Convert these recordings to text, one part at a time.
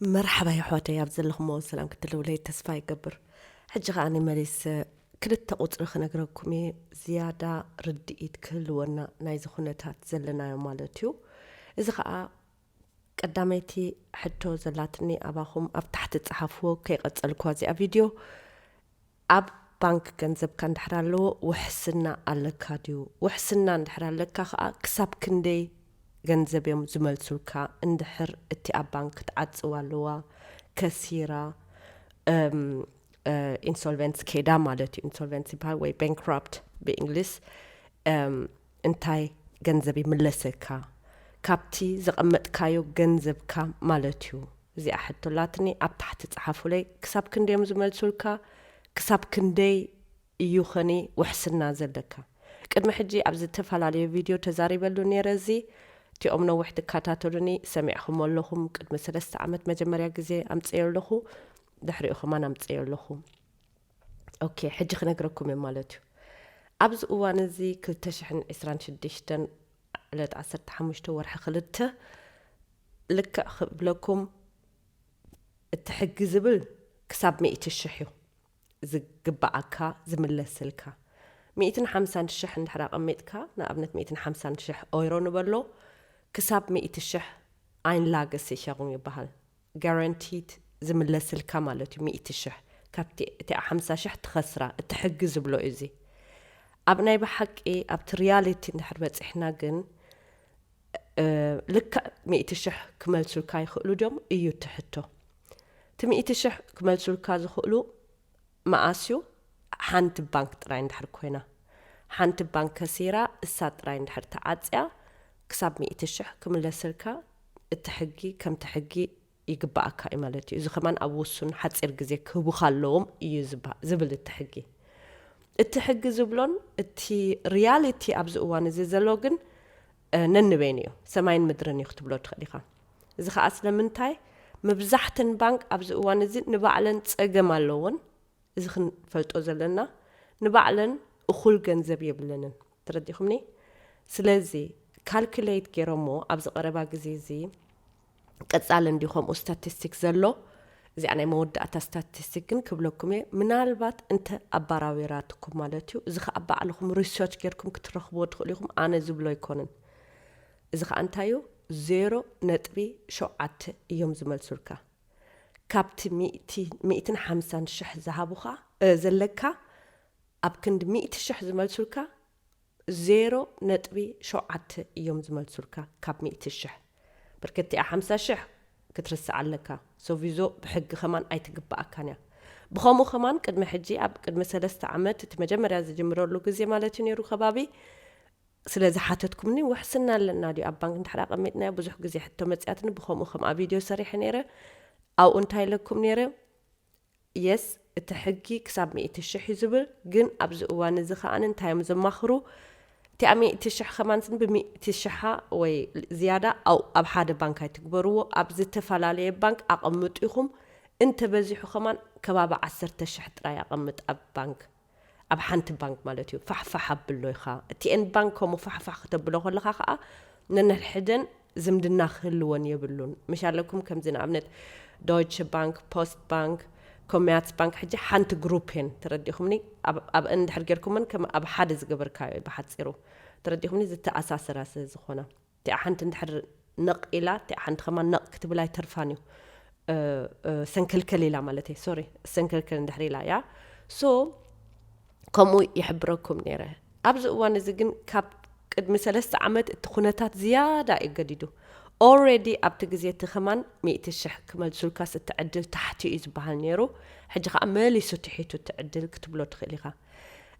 መርሓባ የሕዋተይ፣ ኣብ ዘለኹሞ ሰላም ክትህልውለይ ተስፋ ይገብር። ሕጂ ኸኣ ንመሊስ ክልተ ቁጽሪ ክነግረኩም እየ፣ ዝያዳ ርድኢት ክህልወና ናይዚ ኩነታት ዘለናዮ ማለት እዩ። እዚ ኸኣ ቀዳመይቲ ሕቶ ዘላትኒ ኣባኹም ኣብ ታሕቲ ጸሓፍዎ፣ ከይቀጸልኩዋ እዚኣ ቪድዮ። ኣብ ባንክ ገንዘብካ እንድሕር ኣለዎ ውሕስና ኣለካ ድዩ? ውሕስና እንድሕር ኣለካ ኸኣ ክሳብ ክንደይ ገንዘብ እዮም ዝመልሱልካ? እንድሕር እቲ ኣብ ባንክ ክትዓጽዋ ኣለዋ፣ ከሲራ፣ እም፣ እ፣ ኢንሶልቨንስ ኬዳ ማለት እዩ። ኢንሶልቨንስ ይበሃል ወይ ባንክራፕት ብእንግሊዝ። እም፣ እንታይ ገንዘብ ይምለሰካ? ካብቲ ዘቐመጥካዮ ገንዘብካ ማለት እዩ። እዚኣ ሕቶ ኣላትኒ፣ ኣብ ታሕቲ ጸሓፉለይ። ክሳብ ክንደይ እዮም ዝመልሱልካ? ክሳብ ክንደይ እዩ ኸኒ ውሕስና ዘለካ? ቅድሚ ሕጂ ኣብ ዝተፈላለዩ ቪድዮ ተዛሪበሉ ነይረ። እዚ እቲኦም ነዊሕ ትከታተሉኒ ሰሚዕኹም ኣለኹም። ቅድሚ ሰለስተ ዓመት መጀመርያ ግዜ ኣምፅዮ ኣለኹ፣ ድሕሪኡ ኸማን ኣምፅዮ ኣለኹ። ኦኬ፣ ሕጂ ክነግረኩም እየ ማለት እዩ። ኣብዚ እዋን እዚ ክልተ ሽሕን ዕስራን ሽዱሽተን ዕለት ዓሰርተ ሓሙሽተ ወርሒ ክልተ፣ ልክዕ ክብለኩም፣ እቲ ሕጊ ዝብል ክሳብ ሚእቲ ሽሕ እዩ ዝግብኣካ፣ ዝምለስልካ። ሚእትን ሓምሳን ሽሕ እንድሕር ኣቐሚጥካ፣ ንኣብነት ሚእትን ሓምሳን ሽሕ ኦይሮ ንበሎ፣ ክሳብ ሚእቲ ሽሕ ኣይንላገስ ይሸኹም ይበሃል። ጋራንቲድ ዝምለስልካ ማለት እዩ፣ ሚእቲ ሽሕ። ካብቲ እቲኣ ሓምሳ ሽሕ ትኸስራ፣ እቲ ሕጊ ዝብሎ እዩ እዚ። ኣብ ናይ ብሓቂ፣ ኣብቲ ሪያሊቲ እንድሕር በጺሕና ግን፣ እ፣ ልክዕ ሚእቲ ሽሕ ክመልሱልካ ይኽእሉ ድዮም እዩ እቲ ሕቶ። እቲ ሚእቲ ሽሕ ክመልሱልካ ዝኽእሉ መኣስ እዩ? ሓንቲ ባንክ ጥራይ እንድሕር ኮይና። ሓንቲ ባንክ ከሲራ፣ እሳ ጥራይ እንድሕር ተዓጽያ፣ ክሳብ ሚእቲ ሽሕ ክምለሰልካ እቲ ሕጊ፣ ከምቲ ሕጊ ይግብኣካ እዩ ማለት እዩ። እዚ ከማን ኣብ ውሱን ሓጺር ግዜ ክህቡኻ ኣለዎም እዩ ዝባ-፣ ዝብል እቲ ሕጊ። እቲ ሕጊ ዝብሎን እቲ ሪያሊቲ ኣብዚ እዋን እዚ ዘሎ ግን፣ እ፣ ነንበይኑ እዩ። ሰማይን ምድርን እዩ ክትብሎ ትኽእል ኢኻ። እዚ ኸኣ ስለምንታይ? መብዛሕተን ባንክ ኣብዚ እዋን እዚ ንባዕለን ጸገም ኣለወን። እዚ ክንፈልጦ ዘለና፣ ንባዕለን እኹል ገንዘብ የብለንን። ተረዲኹምኒ? ስለዚ ካልኩሌት ገይሮሞ ኣብዚ ቀረባ ግዜ እዚ ቀጻሊ እንዲ ከምኡ ስታቲስቲክ ዘሎ፣ እዚኣ ናይ መወዳእታ ስታቲስቲክ ግን ክብለኩም እየ፣ ምናልባት እንተ ኣባራዊራትኩም ማለት እዩ። እዚ ኸኣ ባዕልኹም ሪሰርች ጌርኩም ክትረኽብዎ ትኽእሉ ኢኹም፣ ኣነ ዝብሎ ኣይኮንን። እዚ ኸኣ እንታይ እዩ? ዜሮ ነጥቢ ሸውዓተ እዮም ዝመልሱልካ። ካብቲ ሚእቲ፣ ሚእትን ሓምሳን ሽሕ ዝሃቡኻ፣ እ፣ ዘለካ፣ ኣብ ክንዲ ሚእቲ ሽሕ ዝመልሱልካ፣ ዜሮ ነጥቢ ሸውዓተ እዮም ዝመልሱልካ ካብ ሚእቲ ሽሕ። ብርክቲ እያ፣ ሓምሳ ሽሕ ክትርስዕ ኣለካ። ሶቪዞ ብሕጊ ኸማን ኣይትግብኣካን እያ። ብኸምኡ ኸማን ቅድሚ ሕጂ፣ ኣብ ቅድሚ ሰለስተ ዓመት፣ እቲ መጀመርያ ዝጅምረሉ ግዜ ማለት እዩ ነይሩ ከባቢ፣ ስለ ዝሓተትኩምኒ፣ ውሕስና ኣለና ድዩ ኣብ ባንክ እንድሕር ኣቐሚጥናዮ? ብዙሕ ግዜ ሕቶ መጽያትኒ፣ ብኸምኡ ከምኣ ቪድዮ ሰሪሐ ነይረ። ኣብኡ እንታይ ኢለኩም ነይረ? የስ፣ እቲ ሕጊ ክሳብ ሚእቲ ሽሕ እዩ ዝብል፣ ግን ኣብዚ እዋን እዚ ከኣ እንታይ እዮም ዘማኽሩ? እቲኣ ሚእቲ ሽሕ ከማን ብሚእቲ ሽሓ ወይ ዝያዳ ኣብ፣ ኣብ ሓደ ባንክ ኣይትግበርዎ፣ ኣብ ዝተፈላለየ ባንክ ኣቐምጡ ኢኹም። እንተበዚሑ ከማን ከባቢ ዓሰርተ ሽሕ ጥራይ ኣቐምጥ ኣብ ባንክ፣ ኣብ ሓንቲ ባንክ ማለት እዩ። ፋሕፋሕ ኣብሎ ኢኻ። እቲ ኤን ባንክ ከምኡ ፋሕፋሕ ክተብሎ ከለኻ ከኣ ነንሕድሕደን ዝምድና ክህልወን የብሉን። ምሽ ኣለኩም ከምዚ ንኣብነት ዶይቸ ባንክ፣ ፖስት ባንክ፣ ኮሜርስ ባንክ ሕጂ ሓንቲ ግሩፕ እየን። ተረዲኹምኒ? ኣብ፣ ኣብአን እንድሕር ጌርኩመን ከም ኣብ ሓደ ዝገበርካዮ እዩ ብሓጺሩ። ተረዲኹምኒ? ዝተኣሳሰራ ስለ ዝኾና። እቲኣ ሓንቲ እንድሕር ነቕ ኢላ፣ እቲኣ ሓንቲ ከማን ነቕ ክትብል ኣይተርፋን እዩ። እ፣ እ፣ ሰንከልከል ኢላ ማለት እየ። ሶሪ፣ ሰንከልከል እንድሕር ኢላ እያ። ሶ፣ ከምኡ ይሕብረኩም ነይረ። ኣብዚ እዋን እዚ ግን ካብ ቅድሚ ሰለስተ ዓመት እቲ ኩነታት ዝያዳ እዩ ገዲዱ። ኦልሬዲ ኣብቲ ግዜ እቲ ከማን ሚእቲ ሽሕ ክመልሱልካስ እቲ ዕድል ታሕቲ እዩ ዝበሃል ነይሩ። ሕጂ ከኣ መሊሱ ትሒቱ እቲ ዕድል ክትብሎ ትኽእል ኢኻ።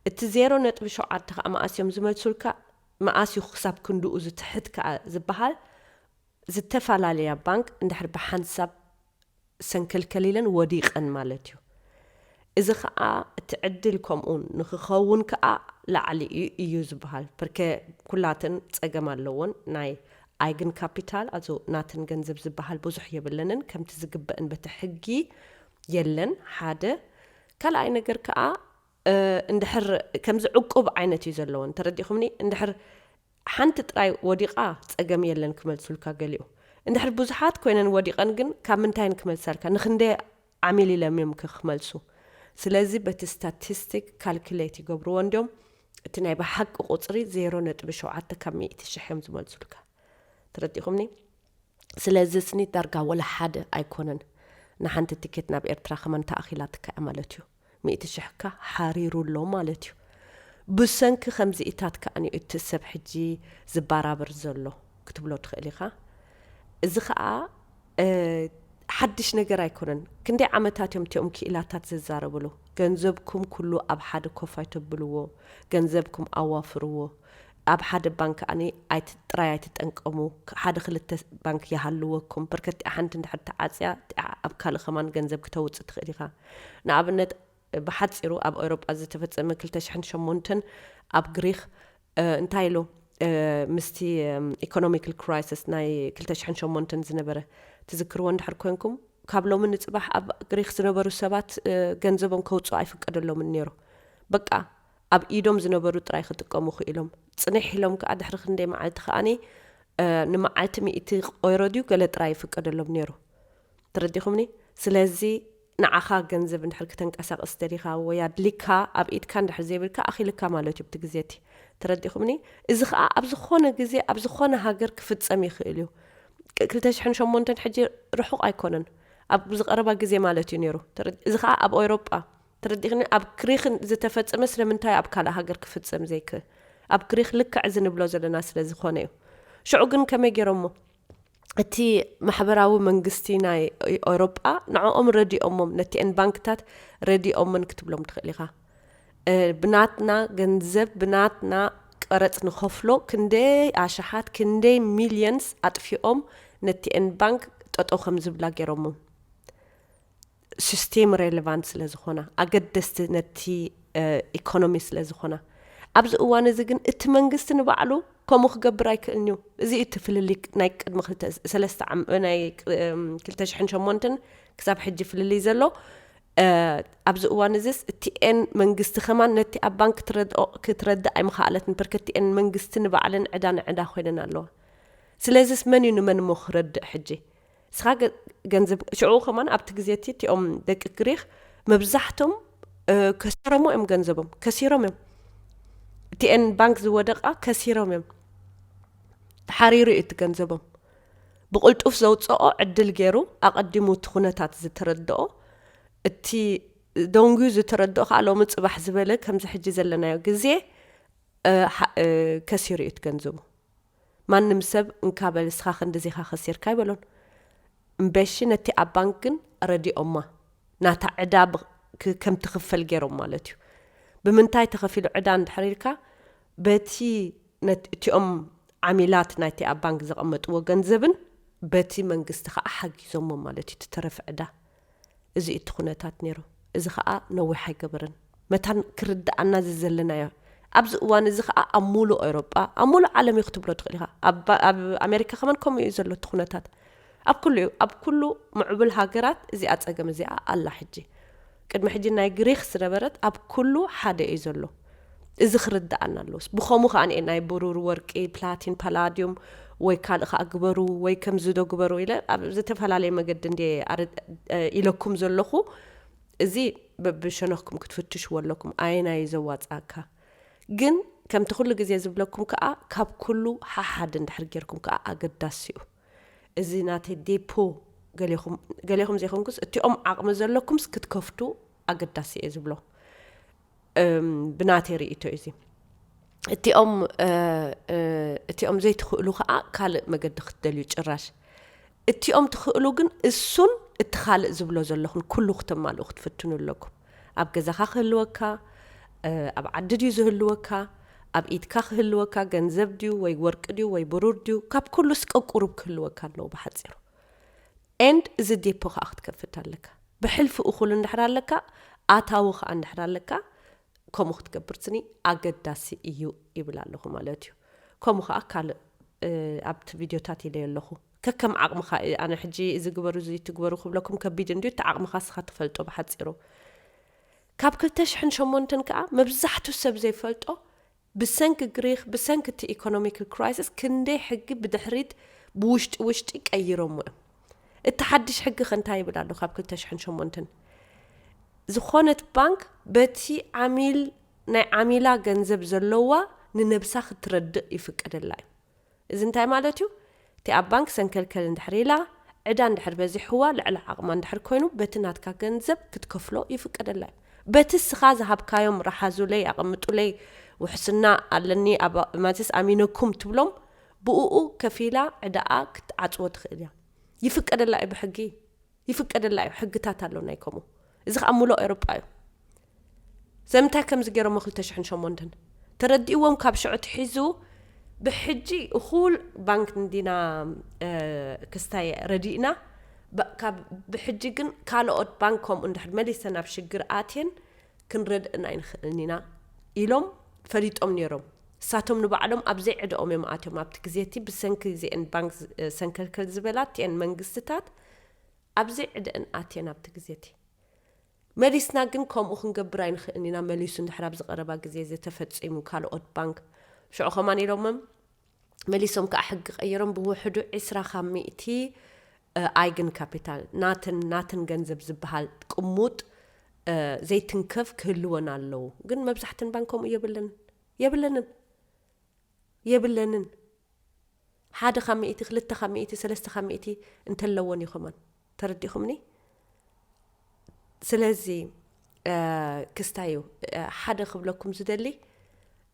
እቲ ዜሮ ነጥቢ ሸውዓተ ከኣ መኣስ እዮም ዝመልሱልካ፣ መኣስ እዩ ክሳብ ክንድኡ ዝትሕት ከኣ ዝበሃል፣ ዝተፈላለያ ባንክ እንድሕር ብሓንሳብ ሰንከልከል ኢለን ወዲቐን ማለት እዩ። እዚ ኸኣ እቲ ዕድል ከምኡ ንኽኸውን ከኣ ላዕሊ እዩ፣ እዩ ዝበሃል። ብርከ ኩላተን ጸገም ኣለወን። ናይ ኣይግን ካፒታል፣ ኣዞ ናተን ገንዘብ ዝበሃል ብዙሕ የብለንን። ከምቲ ዝግበእን በቲ ሕጊ የለን፣ ሓደ። ካልኣይ ነገር ከኣ፣ እ፣ እንድሕር ከምዚ ዕቁብ ዓይነት እዩ ዘለወን። ተረዲኹምኒ? እንድሕር ሓንቲ ጥራይ ወዲቓ ጸገም የለን ክመልሱልካ ገሊኡ። እንድሕር ብዙሓት ኮይነን ወዲቐን ግን ካብ ምንታይን ክመልሳልካ ንክንደይ ዓሚል ኢሎም እዮም ክመልሱ። ስለዚ በቲ ስታቲስቲክ ካልኩሌት ይገብርዎ እንዲዮም። እቲ ናይ ብሓቂ ቁፅሪ ዜሮ ነጥቢ ሸውዓተ ካብ ሚእቲ ሽሕ እዮም ዝመልሱልካ። ተረዲኹምኒ? ስለዚ ስኒ ዳርጋ ወላ ሓደ ኣይኮነን። ንሓንቲ ቲኬት ናብ ኤርትራ ከመን ተኣኺላትካ እያ ማለት እዩ። ሚእቲ ሽሕካ ሓሪሩ ኣሎ ማለት እዩ። ብሰንኪ ከምዚኢታት ከኣኒ እቲ ሰብ ሕጂ ዝባራብር ዘሎ ክትብሎ ትኽእል ኢኻ። እዚ ኸኣ ሓድሽ ነገር ኣይኮነን። ክንደይ ዓመታት እዮም እቲኦም ክኢላታት ዝዛረብሉ? ገንዘብኩም ኩሉ ኣብ ሓደ ኮፍ ኣይተብልዎ፣ ገንዘብኩም ኣዋፍርዎ። ኣብ ሓደ ባንክ ኣኒ ጥራይ ኣይትጠንቀሙ። ሓደ ክልተ ባንክ ይሃልወኩም። በርከት ሓንቲ እንድሕር ተዓፅያ ኣብ ካልእ ከማን ገንዘብ ክተውፅእ ትኽእል ኢኻ። ንኣብነት ብሓፂሩ ኣብ ኤውሮጳ ዝተፈፀመ ክልተ ሽሕን ሸሞንተን ኣብ ግሪክ እንታይ ኢሉ ምስቲ ኢኮኖሚካል ክራይሲስ ናይ ክልተ ሽሕን ሸሞንተን ዝነበረ ትዝክርዎ እንድሕር ኮንኩም ካብ ሎሚ ንፅባሕ ኣብ ግሪክ ዝነበሩ ሰባት ገንዘቦም ከውፅኡ ኣይፍቀደሎምን ነይሩ። በቃ ኣብ ኢዶም ዝነበሩ ጥራይ ክጥቀሙ ክኢሎም ፅንሕ ኢሎም ከዓ ድሕሪ ክንደይ መዓልቲ ከዓኒ ንመዓልቲ ሚእቲ ቆይሮ ድዩ ገለ ጥራይ ይፍቀደሎም ነይሩ። ተረዲኹምኒ? ስለዚ ንዓኻ ገንዘብ እንድሕር ክተንቀሳቕስ ደሊኻ ወይ ኣድሊካ ኣብ ኢድካ እንድሕር ዘይብልካ ኣኺልካ ማለት እዩ ብቲ ግዜ እቲ። ተረዲኹምኒ? እዚ ከዓ ኣብ ዝኾነ ግዜ ኣብ ዝኾነ ሃገር ክፍጸም ይኽእል እዩ። ክልተ ሽሕን ሸሞንተን ሕጂ ርሑቕ ኣይኮነን። ኣብ ዝቐረባ ግዜ ማለት እዩ ነይሩ። እዚ ከዓ ኣብ ኤውሮጳ ተረዲኽኒ? ኣብ ክሪኽን ዝተፈጸመ ስለምንታይ ኣብ ካልእ ሃገር ክፍጸም ዘይክእል? ኣብ ክሪኽ ልክዕ እዚ ንብሎ ዘለና ስለ ዝኾነ እዩ። ሽዑ ግን ከመይ ገይሮሞ? እቲ ማሕበራዊ መንግስቲ ናይ ኤውሮጳ ንዕኦም ረዲኦሞም፣ ነቲአን ባንክታት ረዲኦምን ክትብሎም ትኽእል ኢኻ። ብናትና ገንዘብ ብናትና ቀረጽ ንኸፍሎ ክንደይ ኣሽሓት ክንደይ ሚልዮንስ ኣጥፊኦም ነቲአን ባንክ ጠጠው ከም ዝብላ ገይሮሞም። ሲስቴም ሬሌቫንት ስለ ዝኾና ኣገደስቲ ነቲ ኢኮኖሚ ስለ ዝኾና ኣብዚ እዋን እዚ ግን እቲ መንግስቲ ንባዕሉ ከምኡ ክገብር ኣይክእልን እዩ። እዚ እቲ ፍልልይ ናይ ቅድሚ ሰለስተ ናይ ክልተ ሽሕን ሸሞንተን ክሳብ ሕጂ ፍልልይ ዘሎ። ኣብዚ እዋን እዚስ እቲኤን መንግስቲ ከማን ነቲ ኣብ ባንክ ክትረድእ ኣይምኸኣለትን። በርከቲኤን መንግስቲ ንባዕለን ዕዳ ንዕዳ ኮይነን ኣለዋ። ስለዚስ መን እዩ ንመን እሞ ክረድእ ሕጂ? ንስኻ ገንዘብ ሽዑ ከማን ኣብቲ ግዜ እቲ እቲኦም ደቂ ግሪክ መብዛሕቶም ከሲሮሞ እዮም ገንዘቦም ከሲሮም እዮም። እቲኤን ባንክ ዝወደቃ ከሲሮም እዮም። ተሓሪሩ እዩ እቲ ገንዘቦም። ብቕልጡፍ ዘውፅኦ ዕድል ገይሩ ኣቐዲሙ እቲ ኩነታት ዝተረድኦ እቲ ደንጉዩ ዝተረድኦ ከዓ ሎሚ ፅባሕ ዝበለ ከምዚ ሕጂ ዘለናዮ ግዜ ከሲሩ እዩ እቲ ገንዘቡ። ማንም ሰብ እንካ በል እስኻ ክንድዚኻ ከሲርካ ኣይበሎን። እምበሺ ነቲ ኣብ ባንክ ግን ረዲኦማ ናታ ዕዳ ከም ትኽፈል ገይሮም ማለት እዩ። ብምንታይ ተኸፊሉ ዕዳ እንድሕር ኢልካ በቲ እቲኦም ዓሚላት ናይቲ ኣብ ባንክ ዘቐመጥዎ ገንዘብን በቲ መንግስቲ ከዓ ሓጊዞሞ ማለት እዩ። ትተረፍ ዕዳ እዚ እቲ ኩነታት ነይሩ። እዚ ከዓ ነዊሕ ኣይገበረን መታን ክርድኣና ዝዘለናዮ ኣብዚ እዋን እዚ ከዓ ኣብ ሙሉእ ኤውሮጳ ኣብ ሙሉእ ዓለም እዩ ክትብሎ ትኽእል ኢኻ። ኣብ ኣሜሪካ ከመን ከምኡ እዩ ዘሎ እቲ ኩነታት ኣብ ኩሉ እዩ ኣብ ኩሉ ምዕቡል ሃገራት እዚኣ ፀገም እዚኣ ኣላ። ሕጂ ቅድሚ ሕጂ ናይ ግሪክ ዝነበረት ኣብ ኩሉ ሓደ እዩ ዘሎ። እዚ ክርድኣና ኣለዎ። ብኸምኡ ከዓ ናይ ብሩር ወርቂ ፕላቲን ፓላዲዩም ወይ ካልእ ከዓ ግበሩ ወይ ከምዚ ዶ ግበሩ ኢለ ኣብ ዝተፈላለየ መገዲ እንደ ኢለኩም ዘለኹ እዚ በብሸነኽኩም ክትፍትሽዎ ኣለኩም። ኣየናይ እዩ ዘዋፅኣካ? ግን ከምቲ ኩሉ ግዜ ዝብለኩም ከዓ ካብ ኩሉ ሓሓድ እንድሕር ጌርኩም ከዓ ኣገዳሲ እዩ። እዚ ናተይ ዴፖ ገሌኹም ዘይኮንኩስ እቲኦም ዓቕሚ ዘለኩምስ ክትከፍቱ ኣገዳሲ እየ ዝብሎ። ብናተይ ርእይቶ እዩ እዚ። እቲኦም እቲኦም ዘይትኽእሉ ከዓ ካልእ መገዲ ክትደልዩ ጭራሽ እቲኦም ትኽእሉ ግን እሱን እቲ ካልእ ዝብሎ ዘለኹን ኩሉ ክተማልኡ ክትፍትኑ ኣለኩም። ኣብ ገዛኻ ክህልወካ ኣብ ዓዲ ድዩ ዝህልወካ ኣብ ኢድካ ክህልወካ ገንዘብ ድዩ ወይ ወርቂ ድዩ ወይ ብሩር ድዩ ካብ ኩሉስ ቀቁሩብ ክህልወካ ኣለዎ ብሓፂሩ። ኤንድ እዚ ዴፖ ከዓ ክትከፍት ኣለካ። ብሕልፊ እኹል እንድሕር ኣለካ ኣታዊ ከዓ እንድሕር ኣለካ ከምኡ ክትገብር ስኒ ኣገዳሲ እዩ ይብል ኣለኹ ማለት እዩ። ከምኡ ከዓ ካልእ ኣብቲ ቪድዮታት ኢለ ኣለኹ ከከም ዓቕምኻ ኣነ ሕጂ እዚ ግበሩ እዚ ትግበሩ ክብለኩም ከቢድ እንድዩ እቲ ዓቕምኻ ስኻ ትፈልጦ ብሓፂሩ። ካብ ክልተ ሽሕን ሸሞንተን ከዓ መብዛሕቱ ሰብ ዘይፈልጦ ብሰንኪ ግሪክ ብሰንኪ እቲ ኢኮኖሚካል ክራይሲስ ክንደይ ሕጊ ብድሕሪት ብውሽጢ ውሽጢ ቀይሮሞ እዮም። እቲ ሓድሽ ሕጊ ከ እንታይ ይብል ኣሎ? ካብ ክልተ ሽሕን ሸሞንተን ዝኾነት ባንክ በቲ ዓሚል ናይ ዓሚላ ገንዘብ ዘለዋ ንነብሳ ክትረድእ ይፍቀደላ እዩ። እዚ እንታይ ማለት እዩ? እቲ ኣብ ባንክ ሰንከልከል እንድሕር ኢላ፣ ዕዳ እንድሕር በዚሕዋ፣ ልዕሊ ዓቕማ እንድሕር ኮይኑ፣ በቲ ናትካ ገንዘብ ክትከፍሎ ይፍቀደላ እዩ። በቲ እስኻ ዝሃብካዮም ረሓዙለይ፣ ኣቐምጡለይ፣ ውሕስና ኣለኒ፣ ማለትስ ኣሚነኩም ትብሎም፣ ብእኡ ከፊላ ዕዳኣ ክትዓፅዎ ትኽእል እያ። ይፍቀደላ እዩ ብሕጊ፣ ይፍቀደላ እዩ። ሕግታት ኣሎ ናይ ከምኡ። እዚ ከዓ ሙሉእ ኤውሮጳ እዩ። ስለምንታይ ከምዚ ገይሮሞ ክልተ ሽሕን ሸሞንተን ተረዲእዎም ካብ ሽዑ ትሒዙ ብሕጂ እኹል ባንክ እንዲና ክስታይ ረዲእና። ካብ ብሕጂ ግን ካልኦት ባንክ ከምኡ እንድሕር መሊሰ ናብ ሽግር ኣትየን ክንረድእን ኣይንኽእልን ኢና ኢሎም ፈሊጦም ነይሮም። እሳቶም ንባዕሎም ኣብ ዘይዕደኦም እዮም ኣትዮም ኣብቲ ግዜ እቲ ብሰንኪ እዚአን ባንክ ሰንከልከል ዝበላ እቲአን መንግስትታት ኣብ ዘይዕደአን ኣትየን ኣብቲ ግዜ እቲ። መሊስና ግን ከምኡ ክንገብር ኣይንኽእልን ኢና። መሊሱ እንድሕር ኣብዚ ቀረባ ግዜ ዝተፈፂሙ ካልኦት ባንክ ሽዑ ከማን ኢሎሞም መሊሶም ከዓ ሕጊ ቀይሮም ብውሕዱ ዕስራ ካብ ሚእቲ ኣይግን ካፒታል ናትን ናትን ገንዘብ ዝበሃል ቅሙጥ ዘይትንከፍ ክህልወን ኣለዉ። ግን መብዛሕትን ባንክ ከምኡ የብለንን የብለንን የብለንን። ሓደ ካብ ሚእቲ ክልተ ካብ ሚእቲ ሰለስተ ካብ ሚእቲ እንተለወን እዩ ከማን። ተረዲኹምኒ? ስለዚ ክስታዩ ሓደ ክብለኩም ዝደሊ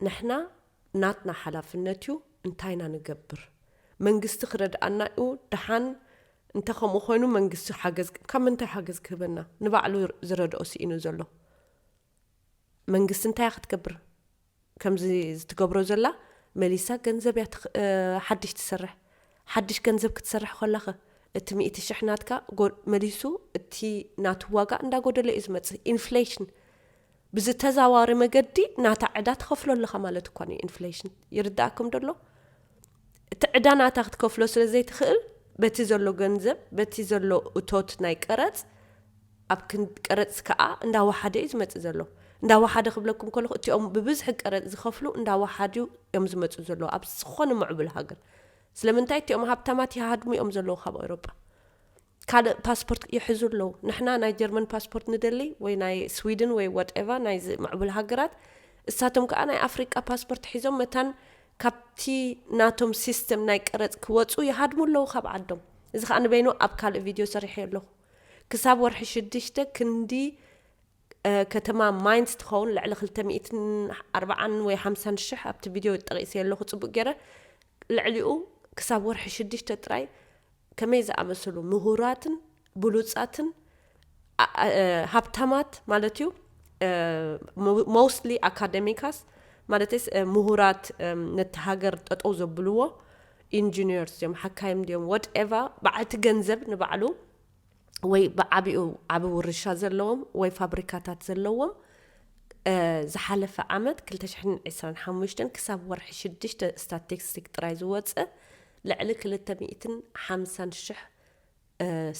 ንሕና ናትና ሓላፍነት እዩ። እንታይ ኢና ንገብር? መንግስቲ ክረድኣና እዩ። ደሓን እንተ ከምኡ ኮይኑ መንግስቲ ሓገዝ ካብ ምንታይ ሓገዝ ክህበና? ንባዕሉ ዝረድኦ ስኢኑ ዘሎ መንግስቲ እንታይ ክትገብር ከምዚ ዝትገብሮ ዘላ መሊሳ ገንዘብ እያ ሓድሽ ትሰርሕ። ሓድሽ ገንዘብ ክትሰርሕ ከላኸ እቲ ሚእቲ ሽሕ ናትካ መሊሱ እቲ ናቱ ዋጋ እንዳጎደለ እዩ ዝመፅእ። ኢንፍሌሽን ብዝተዛዋሪ መገዲ ናታ ዕዳ ትኸፍሎ ኣለኻ ማለት እኳ እዩ ኢንፍሌሽን። ይርዳእኩም ደሎ? እቲ ዕዳ ናታ ክትከፍሎ ስለ ዘይትኽእል በቲ ዘሎ ገንዘብ በቲ ዘሎ እቶት ናይ ቀረፅ ኣብ ክንድ ቀረፅ ከዓ እንዳወሓደ እዩ ዝመፅእ ዘሎ። እንዳወሓደ ክብለኩም ከለኹ እቲኦም ብብዝሒ ቀረፅ ዝኸፍሉ እንዳወሓዱ እዮም ዝመፁ ዘለዉ ኣብ ዝኾነ ምዕቡል ሃገር። ስለምንታይ እቲኦም ሃብታማት ይሃድሙ እዮም ዘለዉ ካብ ኤውሮጳ። ካልእ ፓስፖርት ይሕዙ ኣለዉ። ንሕና ናይ ጀርመን ፓስፖርት ንደሊ ወይ ናይ ስዊድን ወይ ዋትኤቨር ናይዚ ምዕቡል ሃገራት፣ እሳቶም ከዓ ናይ ኣፍሪቃ ፓስፖርት ሒዞም መታን ካብቲ ናቶም ሲስተም ናይ ቀረፅ ክወፁ ይሃድሙ ኣለዉ ካብ ዓዶም። እዚ ከዓ ንበይኑ ኣብ ካልእ ቪድዮ ሰሪሐ ኣለኹ። ክሳብ ወርሒ ሽዱሽተ ክንዲ ከተማ ማይንስ ትኸውን ልዕሊ ክልተ ሚእትን ኣርባዓን ወይ ሓምሳን ሽሕ ኣብቲ ቪድዮ ጠቒሰ ኣለኹ ፅቡቅ ገይረ። ልዕሊኡ ክሳብ ወርሒ ሽዱሽተ ጥራይ ከመይ ዝኣመሰሉ ምሁራትን ብሉፃትን ሃብታማት ማለት እዩ፣ ሞስትሊ ኣካደሚካስ ማለትስ ምሁራት ነቲ ሃገር ጠጠው ዘብልዎ ኢንጂኒርስ እዮም፣ ሓካይም ድዮም፣ ወትኤቨር በዓልቲ ገንዘብ ንባዕሉ ወይ ብዓቢኡ ዓቢ ውርሻ ዘለዎም ወይ ፋብሪካታት ዘለዎም ዝሓለፈ ዓመት ክልተ ሽሕን ዕስራን ሓሙሽተን ክሳብ ወርሒ ሽዱሽተ ስታቲስቲክ ጥራይ ዝወፀ ልዕሊ ክልተ ሚእትን ሓምሳን ሽሕ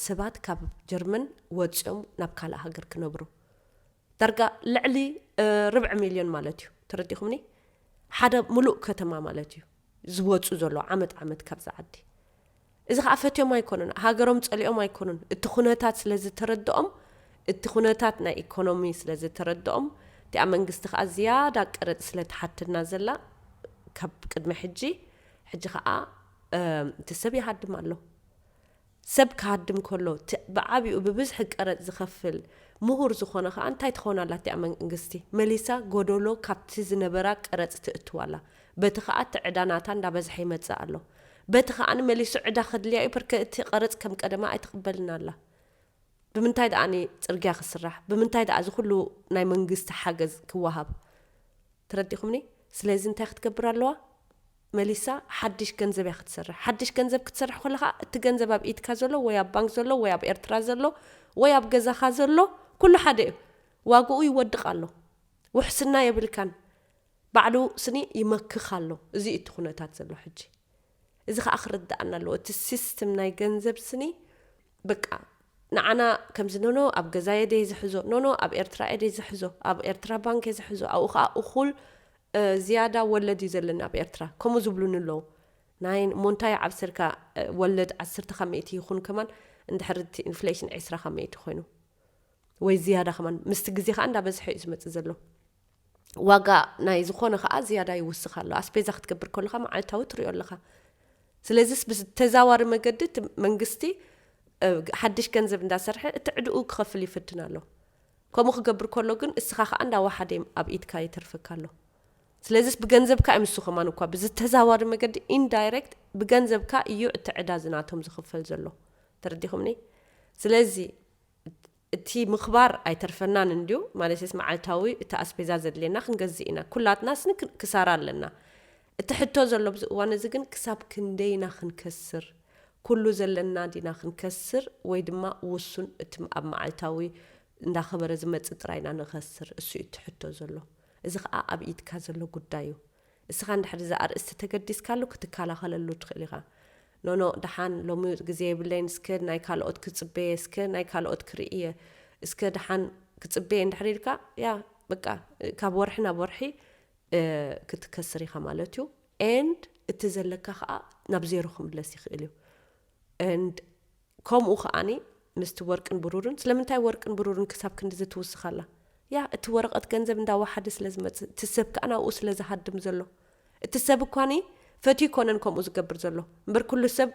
ሰባት ካብ ጀርመን ወፂኦም ናብ ካልእ ሃገር ክነብሩ። ዳርጋ ልዕሊ ርብዒ ሚልዮን ማለት እዩ። ተረዲኹምኒ? ሓደ ሙሉእ ከተማ ማለት እዩ ዝወፁ ዘሎ ዓመት ዓመት ካብዚ ዓዲ። እዚ ከዓ ፈትዮም ኣይኮኑን፣ ሃገሮም ፀሊኦም ኣይኮኑን። እቲ ኩነታት ስለ ዝተረድኦም፣ እቲ ኩነታት ናይ ኢኮኖሚ ስለ ዝተረድኦም፣ እቲኣ መንግስቲ ከዓ ዝያዳ ቀረፅ ስለ ትሓትና ዘላ ካብ ቅድሚ ሕጂ፣ ሕጂ ከዓ እቲ ሰብ ይሃድም ኣሎ። ሰብ ክሃድም ከሎ ብዓቢኡ ብብዝሒ ቀረፅ ዝኸፍል ምሁር ዝኾነ ከዓ እንታይ ትኸውን ኣላ እቲኣ መንግስቲ? መሊሳ ጎደሎ ካብቲ ዝነበራ ቀረፅ ትእትው ኣላ። በቲ ከዓ እቲ ዕዳ ናታ እንዳበዝሐ ይመፅእ ኣሎ። በቲ ከዓ ንመሊሱ ዕዳ ከድልያ እዩ፣ በርከ እቲ ቀረፅ ከም ቀደማ ኣይትቕበልን ኣላ። ብምንታይ ደኣ ፅርግያ ክስራሕ? ብምንታይ ደኣ እዚ ኩሉ ናይ መንግስቲ ሓገዝ ክወሃብ? ተረዲኹምኒ? ስለዚ እንታይ ክትገብር ኣለዋ? መሊሳ ሓድሽ ገንዘብ እያ ክትሰርሕ። ሓድሽ ገንዘብ ክትሰርሕ ከለኻ እቲ ገንዘብ ኣብ ኢድካ ዘሎ ወይ ኣብ ባንክ ዘሎ ወይ ኣብ ኤርትራ ዘሎ ወይ ኣብ ገዛኻ ዘሎ ኩሉ ሓደ እዩ። ዋግኡ ይወድቕ ኣሎ። ውሕስና የብልካን። ባዕሉ ስኒ ይመክኽ ኣሎ። እዚ እዩ እቲ ኩነታት ዘሎ ሕጂ። እዚ ከዓ ክርድኣና ኣለዎ። እቲ ሲስተም ናይ ገንዘብ ስኒ በቃ ንዓና ከምዚ ኖኖ ኣብ ገዛ የደይ ዝሕዞ ኖኖ ኣብ ኤርትራ የደይ ዝሕዞ ኣብ ኤርትራ ባንክ እየ ዝሕዞ ኣብኡ ከዓ እኹል ዝያዳ ወለድ እዩ ዘለኒ ኣብ ኤርትራ ከምኡ ዝብሉኒ ኣለዉ። ናይ ሞንታይ ዓብስርካ ወለድ ዓሰርተ ካብ ሚእቲ ይኹን ከማን እንድሕር እቲ ኢንፍሌሽን ዕስራ ካብ ሚእቲ ኮይኑ ወይ ዝያዳ ከማን ምስቲ ግዜ ከዓ እንዳበዝሐ እዩ ዝመፅእ ዘሎ። ዋጋ ናይ ዝኾነ ከዓ ዝያዳ ይውስኽ ኣሎ። ኣስቤዛ ክትገብር ከለካ መዓልታዊ ትሪኦ ኣለካ። ስለዚስ ብተዛዋሪ መገዲ እቲ መንግስቲ ሓድሽ ገንዘብ እንዳሰርሐ እቲ ዕድኡ ክኸፍል ይፍትን ኣሎ። ከምኡ ክገብር ከሎ ግን እስኻ ከዓ እንዳወሓደ ኣብ ኢድካ ይተርፈካ ኣሎ። ስለዚስ ብገንዘብካ እዩ ምሱ ከማን እኳ ብዝተዛዋሪ መገዲ ኢንዳይሬክት ብገንዘብካ እዩ እቲ ዕዳ ዝናቶም ዝኽፈል ዘሎ። ተረዲኹምኒ? ስለዚ እቲ ምኽባር ኣይተርፈናን እንድዩ። ማለትስ መዓልታዊ እቲ ኣስቤዛ ዘድልየና ክንገዝእ ኢና። ኩላትና ስኒ ክሳራ ኣለና። እቲ ሕቶ ዘሎ ኣብዚ እዋን እዚ ግን ክሳብ ክንደይና ክንከስር፣ ኩሉ ዘለና ዲና ክንከስር ወይ ድማ ውሱን እቲ ኣብ መዓልታዊ እንዳኸበረ ዝመፅእ ጥራይና ንኸስር? እሱ እዩ እቲ ሕቶ ዘሎ። እዚ ከዓ ኣብ ኢድካ ዘሎ ጉዳይ እዩ። እስኻ እንድሕር እዚ ኣርእስቲ ተገዲስካሉ ክትከላኸለሉ ትኽእል ኢኻ። ኖኖ፣ ደሓን ሎሚ ግዜ የብለይን፣ እስከ ናይ ካልኦት ክፅበየ፣ እስከ ናይ ካልኦት ክርእየ፣ እስከ ደሓን ክፅበየ እንድሕር ኢልካ፣ ያ በቃ ካብ ወርሒ ናብ ወርሒ ክትከስር ኢኻ ማለት እዩ። ኤንድ እቲ ዘለካ ከዓ ናብ ዜሮ ክምለስ ይኽእል እዩ። ኤንድ ከምኡ ከዓኒ ምስቲ ወርቅን ብሩርን፣ ስለምንታይ ወርቅን ብሩርን ክሳብ ክንድዚ ትውስኻላ? ያ እቲ ወረቐት ገንዘብ እንዳወሓደ ስለ ዝመፅእ፣ እቲ ሰብ ከዓ ናብኡ ስለ ዝሃድም ዘሎ። እቲ ሰብ እኳኒ ፈትዩ ይኮነን ከምኡ ዝገብር ዘሎ እምበር፣ ኩሉ ሰብ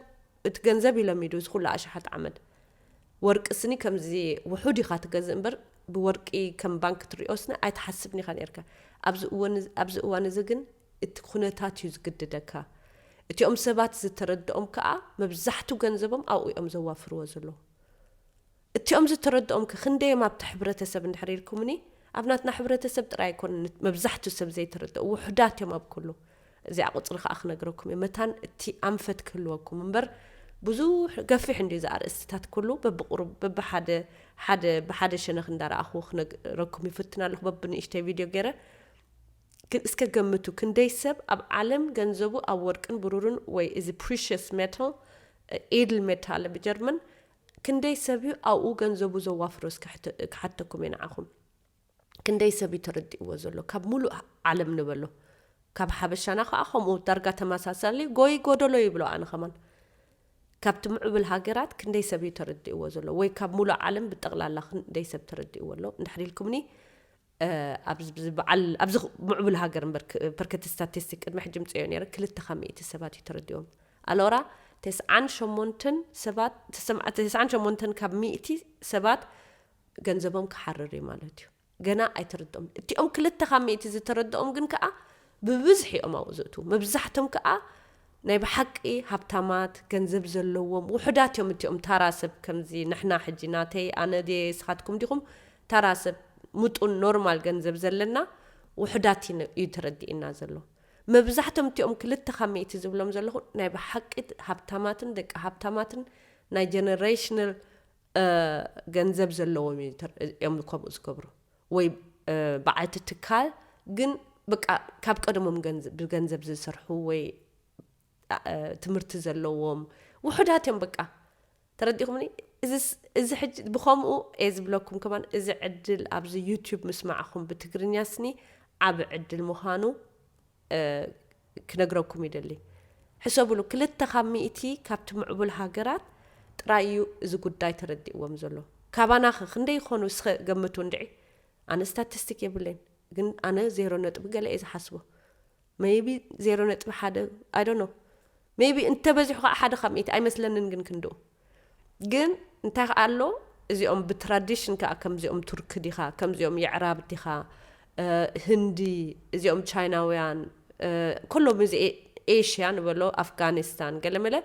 እቲ ገንዘብ እዩ ለሚዱ፣ እዚ ኩሉ ኣሽሓት ዓመት። ወርቂ ስኒ ከምዚ ውሑድ ኢኻ ትገዝእ እምበር፣ ብወርቂ ከም ባንክ ትሪኦ ስኒ ኣይትሓስብን ኢኻ ነርካ። ኣብዚ እዋን እዚ ግን እቲ ኩነታት እዩ ዝግድደካ። እቲኦም ሰባት ዝተረድኦም ከኣ መብዛሕቱ ገንዘቦም ኣብኡ እዮም ዘዋፍርዎ ዘለዉ። እቲኦም ዝተረድኦም ከ ክንደይ እዮም ኣብቲ ሕብረተሰብ እንድሕር ኢልኩምኒ፣ ኣብ ናትና ሕብረተሰብ ጥራይ ኣይኮነን መብዛሕቱ ሰብ ዘይተረድኦ፣ ውሑዳት እዮም ኣብ ኩሉ። እዚኣ ቁጽሪ ከኣ ክነግረኩም እየ። መታን እቲ ኣንፈት ክህልወኩም እምበር፣ ብዙሕ ገፊሕ እንድዩ እዚ ኣርእስትታት ኩሉ፣ በብቁሩብ፣ በብሓደ፣ ሓደ፣ ብሓደ ሸነኽ እንዳረኣኹ ክነግረኩም ይፍትን ኣለኹ፣ በብንእሽተይ ቪድዮ ገይረ። ግን እስከ ገምቱ፣ ክንደይ ሰብ ኣብ ዓለም ገንዘቡ ኣብ ወርቅን ብሩርን ወይ እዚ ፕሪሽስ ሜታል፣ ኤድል ሜታል ብጀርመን፣ ክንደይ ሰብ እዩ ኣብኡ ገንዘቡ ዘዋፍሮ? እስከ ሕተ-፣ ክሓተኩም እየ ንዓኹም። ክንደይ ሰብ እዩ ተረዲእዎ ዘሎ? ካብ ሙሉእ ዓለም ንበሎ። ካብ ሓበሻና ከዓ ከምኡ ዳርጋ ተመሳሳሊ ጎይ ጎደሎ ይብሎ ኣነ ከማን። ካብቲ ምዕብል ሃገራት ክንደይ ሰብ እዩ ተረዲእዎ ዘሎ? ወይ ካብ ሙሉእ ዓለም ብጠቕላላ ክንደይ ሰብ ተረዲእዎ ኣሎ? እንድሕር ኢልኩምኒ፣ እ፣ ኣብዚ፣ ኣብዚ በዓል፣ ኣብዚ ምዕቡል ሃገር እምበር ክ-፣ ፐርከቲ ስታቲስቲክ ቅድሚ ሕጂ ምጽዮ ነይረ፣ ክልተ ካብ ሚእቲ ሰባት እዩ ተረዲኦም። ኣሎራ፣ ተስዓን ሸሞንተን ሰባት፣ ተሰም-፣ ተስዓን ሸሞንተን ካብ ሚእቲ ሰባት ገንዘቦም ክሓርር እዩ ማለት እዩ። ገና ኣይተረድኦም። እቲኦም ክልተ ካብ ሚእቲ ዝተረድኦም ግን ከኣ ብብዝሒ እዮም ኣብኡ ዝእትዉ። መብዛሕቶም ከኣ ናይ ብሓቂ ሃብታማት፣ ገንዘብ ዘለዎም፣ ውሑዳት እዮም እቲኦም ታራ ሰብ፣ ከምዚ ንሕና ሕጂ ናተይ፣ ኣነ ድየ፣ ንስኻትኩም ዲኹም፣ ታራ ሰብ፣ ምጡን ኖርማል ገንዘብ ዘለና ውሑዳት እዩ ነ-፣ እዩ ተረዲእና ዘሎ። መብዛሕቶም እቲኦም ክልተ ካብ ሚእቲ ዝብሎም ዘለኹ ናይ ብሓቂ ሃብታማትን ደቂ ሃብታማትን ናይ ጀነሬሽናል፣ እ፣ ገንዘብ ዘለዎም እዩ ተር-፣ እዮም ከምኡ ዝገብሩ። ወይ፣ እ፣ በዓልቲ ትካል ግን በቃ ካብ ቀደሞም ገንዘብ፣ ብገንዘብ ዝሰርሑ ወይ፣ እ፣ ትምህርቲ ዘለዎም ውሑዳት እዮም በቃ። ተረዲእኩምኒ? እዚስ-፣ እዚ ሕጂ ብኸምኡ እየ ዝብለኩም ከማን፣ እዚ ዕድል ኣብዚ ዩቲዩብ ምስማዕኹም ብትግርኛ ስኒ ዓቢ ዕድል ምዃኑ፣ እ፣ ክነግረኩም ይደሊ። ሕሰቡሉ፣ ክልተ ካብ ሚእቲ ካብቲ ምዕቡል ሃገራት ጥራይ እዩ እዚ ጉዳይ ተረዲእዎም ዘሎ። ካባናኸ ክንደይ ይኾኑ? እስኸ ገምቱ እንድዒ። ኣነ ስታቲስቲክ የብለይን፣ ግን ኣነ ዜሮ ነጥቢ ገለ እየ ዝሓስቦ። ሜይቢ ዜሮ ነጥቢ ሓደ፣ I don't know። ሜይቢ እንተበዚሑ ከዓ ሓደ ካብ ሚእቲ ኣይመስለንን፣ ግን ክንድኡ። ግን እንታይ ከዓ ኣሎ፣ እዚኦም ብትራዲሽን ከዓ ከምዚኦም ቱርክ ዲኻ፣ ከምዚኦም የዕራብ ዲኻ፣ እ፣ ህንዲ፣ እዚኦም ቻይናውያን፣ እ፣ ኩሎም እዚ ኤ-፣ ኤሽያ ንበሎ፣ ኣፍጋኒስታን፣ ገለመለ፣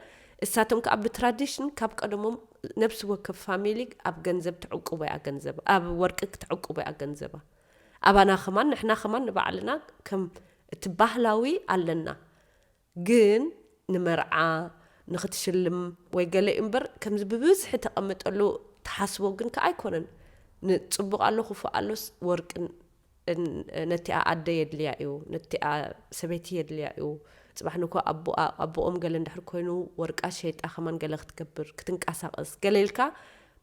እሳቶም ከዓ ብትራዲሽን ካብ ቀደሞም ነብሲ ወከፍ ፋሚሊ ኣብ ገንዘብ ትዕቁቦ እያ ገንዘብ፣ ኣብ ወርቂ ክትዕቁቦ እያ ገንዘባ። ኣባና ከማን፣ ንሕና ከማን ንባዕልና ከም እቲ ባህላዊ ኣለና። ግን ንመርዓ፣ ንኽትሽልም ወይ ገለ እዩ እምበር፣ ከምዚ ብብዝሒ ተቐምጠሉ ትሓስቦ ግን ከኣ ኣይኮነን። ንጽቡቕ ኣሎ ክፉእ ኣሎስ ወርቅን፣ ን-፣ ነቲኣ ኣደ የድልያ እዩ፣ ነቲኣ ሰበይቲ የድልያ እዩ። ጽባሕ ንግሆ ኣቦኣ-፣ ኣቦኦም ገለ እንድሕር ኮይኑ ወርቃ ሸይጣ ከማን ገለ ክትገብር፣ ክትንቀሳቐስ፣ ገለ ኢልካ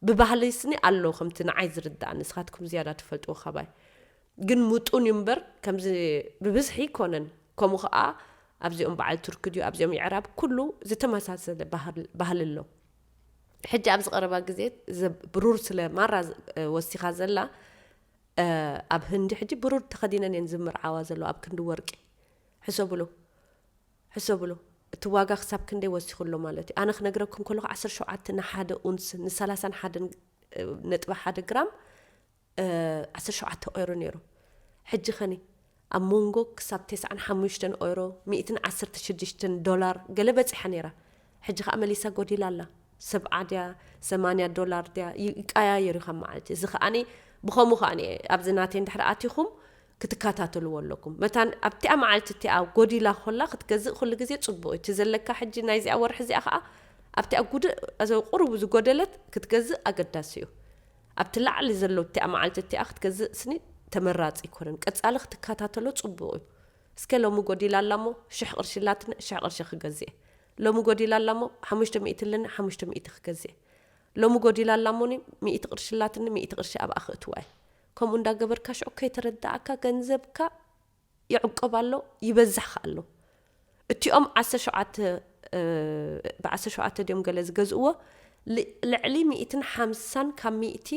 ብባህሊ ስኒ ኣሎ፣ ከምቲ ንዓይ ዝርድኣኒ፣ ንስኻትኩም ዝያዳ ትፈልጥዎ ካባይ። ግን ምጡን እዩ እምበር፣ ከምዚ ብብዝሒ ኣይኮነን። ከምኡ ኸኣ ኣብዚኦም በዓል ቱርኪ ድዩ ኣብዚኦም የዕራብ ኩሉ ዝተመሳሰለ ባህል ኣሎ። ሕጂ ኣብዚ ቀረባ ግዜ ብሩር ስለ ማራ ወሲኻ ዘላ ኣብ ህንዲ ሕጂ ብሩር ተኸዲነን እየን ዝምርዓዋ ዘለዋ ኣብ ክንዲ ወርቂ። ሕሰብሉ ሕሰብሉ እቲ ዋጋ ክሳብ ክንደይ ወሲኹ ኣሎ ማለት እዩ። ኣነ ክነግረኩም ከለኹ ዓሰርተ ሸውዓተ ንሓደ ኡንስ ንሰላሳን ሓደን ነጥቢ ሓደ ግራም ዓሰርተ ሸውዓተ ኦይሮ ነይሩ። ሕጂ ኸኒ ኣብ መንጎ ክሳብ ተስዓን ሓሙሽተን ኦይሮ፣ ሚእትን ዓሰርተ ሽዱሽተን ዶላር ገለ በጺሓ ነይራ። ሕጂ ኸኣ መሊሳ ጎዲላ ኣላ። ሰብዓ ድያ ሰማንያ ዶላር ድያ ይቀያየር እዩ ካብ መዓልቲ። እዚ ኸኣኒ ብኸምኡ ኸኣኒ ኣብዚ ናተይ እንድሕር ኣቲኹም ክትከታተልዎ ኣለኩም። መታን ኣብቲኣ መዓልቲ እቲኣ ጎዲላ ኮላ ክትገዝእ ኩሉ ግዜ ጽቡቕ እዩ። እቲ ዘለካ ሕጂ ናይዚኣ ወርሒ እዚኣ ኸኣ ኣብቲኣ ጉድእ ቁሩብ ዝጎደለት ክትገዝእ ኣገዳሲ እዩ። ኣብቲ ላዕሊ ዘሎ እቲኣ መዓልቲ እቲኣ ክትገዝእ ስኒ ተመራጺ ኣይኮነን። ቀጻሊ ክትከታተሎ ጽቡቕ እዩ። እስከ ሎሚ ጎዲላ ኣላ እሞ ሽሕ ቅርሺ ኣላትኒ፣ ሽሕ ቅርሺ ክገዝእ እየ። ሎሚ ጎዲላ ኣላ እሞ ሓሙሽተ ሚእቲ ኣለኒ፣ ሓሙሽተ ሚእቲ ክገዝእ እየ። ሎሚ ጎዲላ ኣላ እሞኒ ሚእቲ ቅርሺ ኣላትኒ፣ ሚእቲ ቅርሺ ኣብኣ ክእትዋ እየ። ከምኡ እንዳገበርካ ሽዑ ከይተረዳእካ ገንዘብካ ይዕቆብ ኣሎ፣ ይበዝሕ ከኣ ኣሎ። እቲኦም ዓሰርተ ሸውዓተ ብ ዓሰርተ ሸውዓተ ድዮም ገለ ዝገዝእዎ ልዕሊ ሚእትን ሓምሳን ካብ ሚእቲ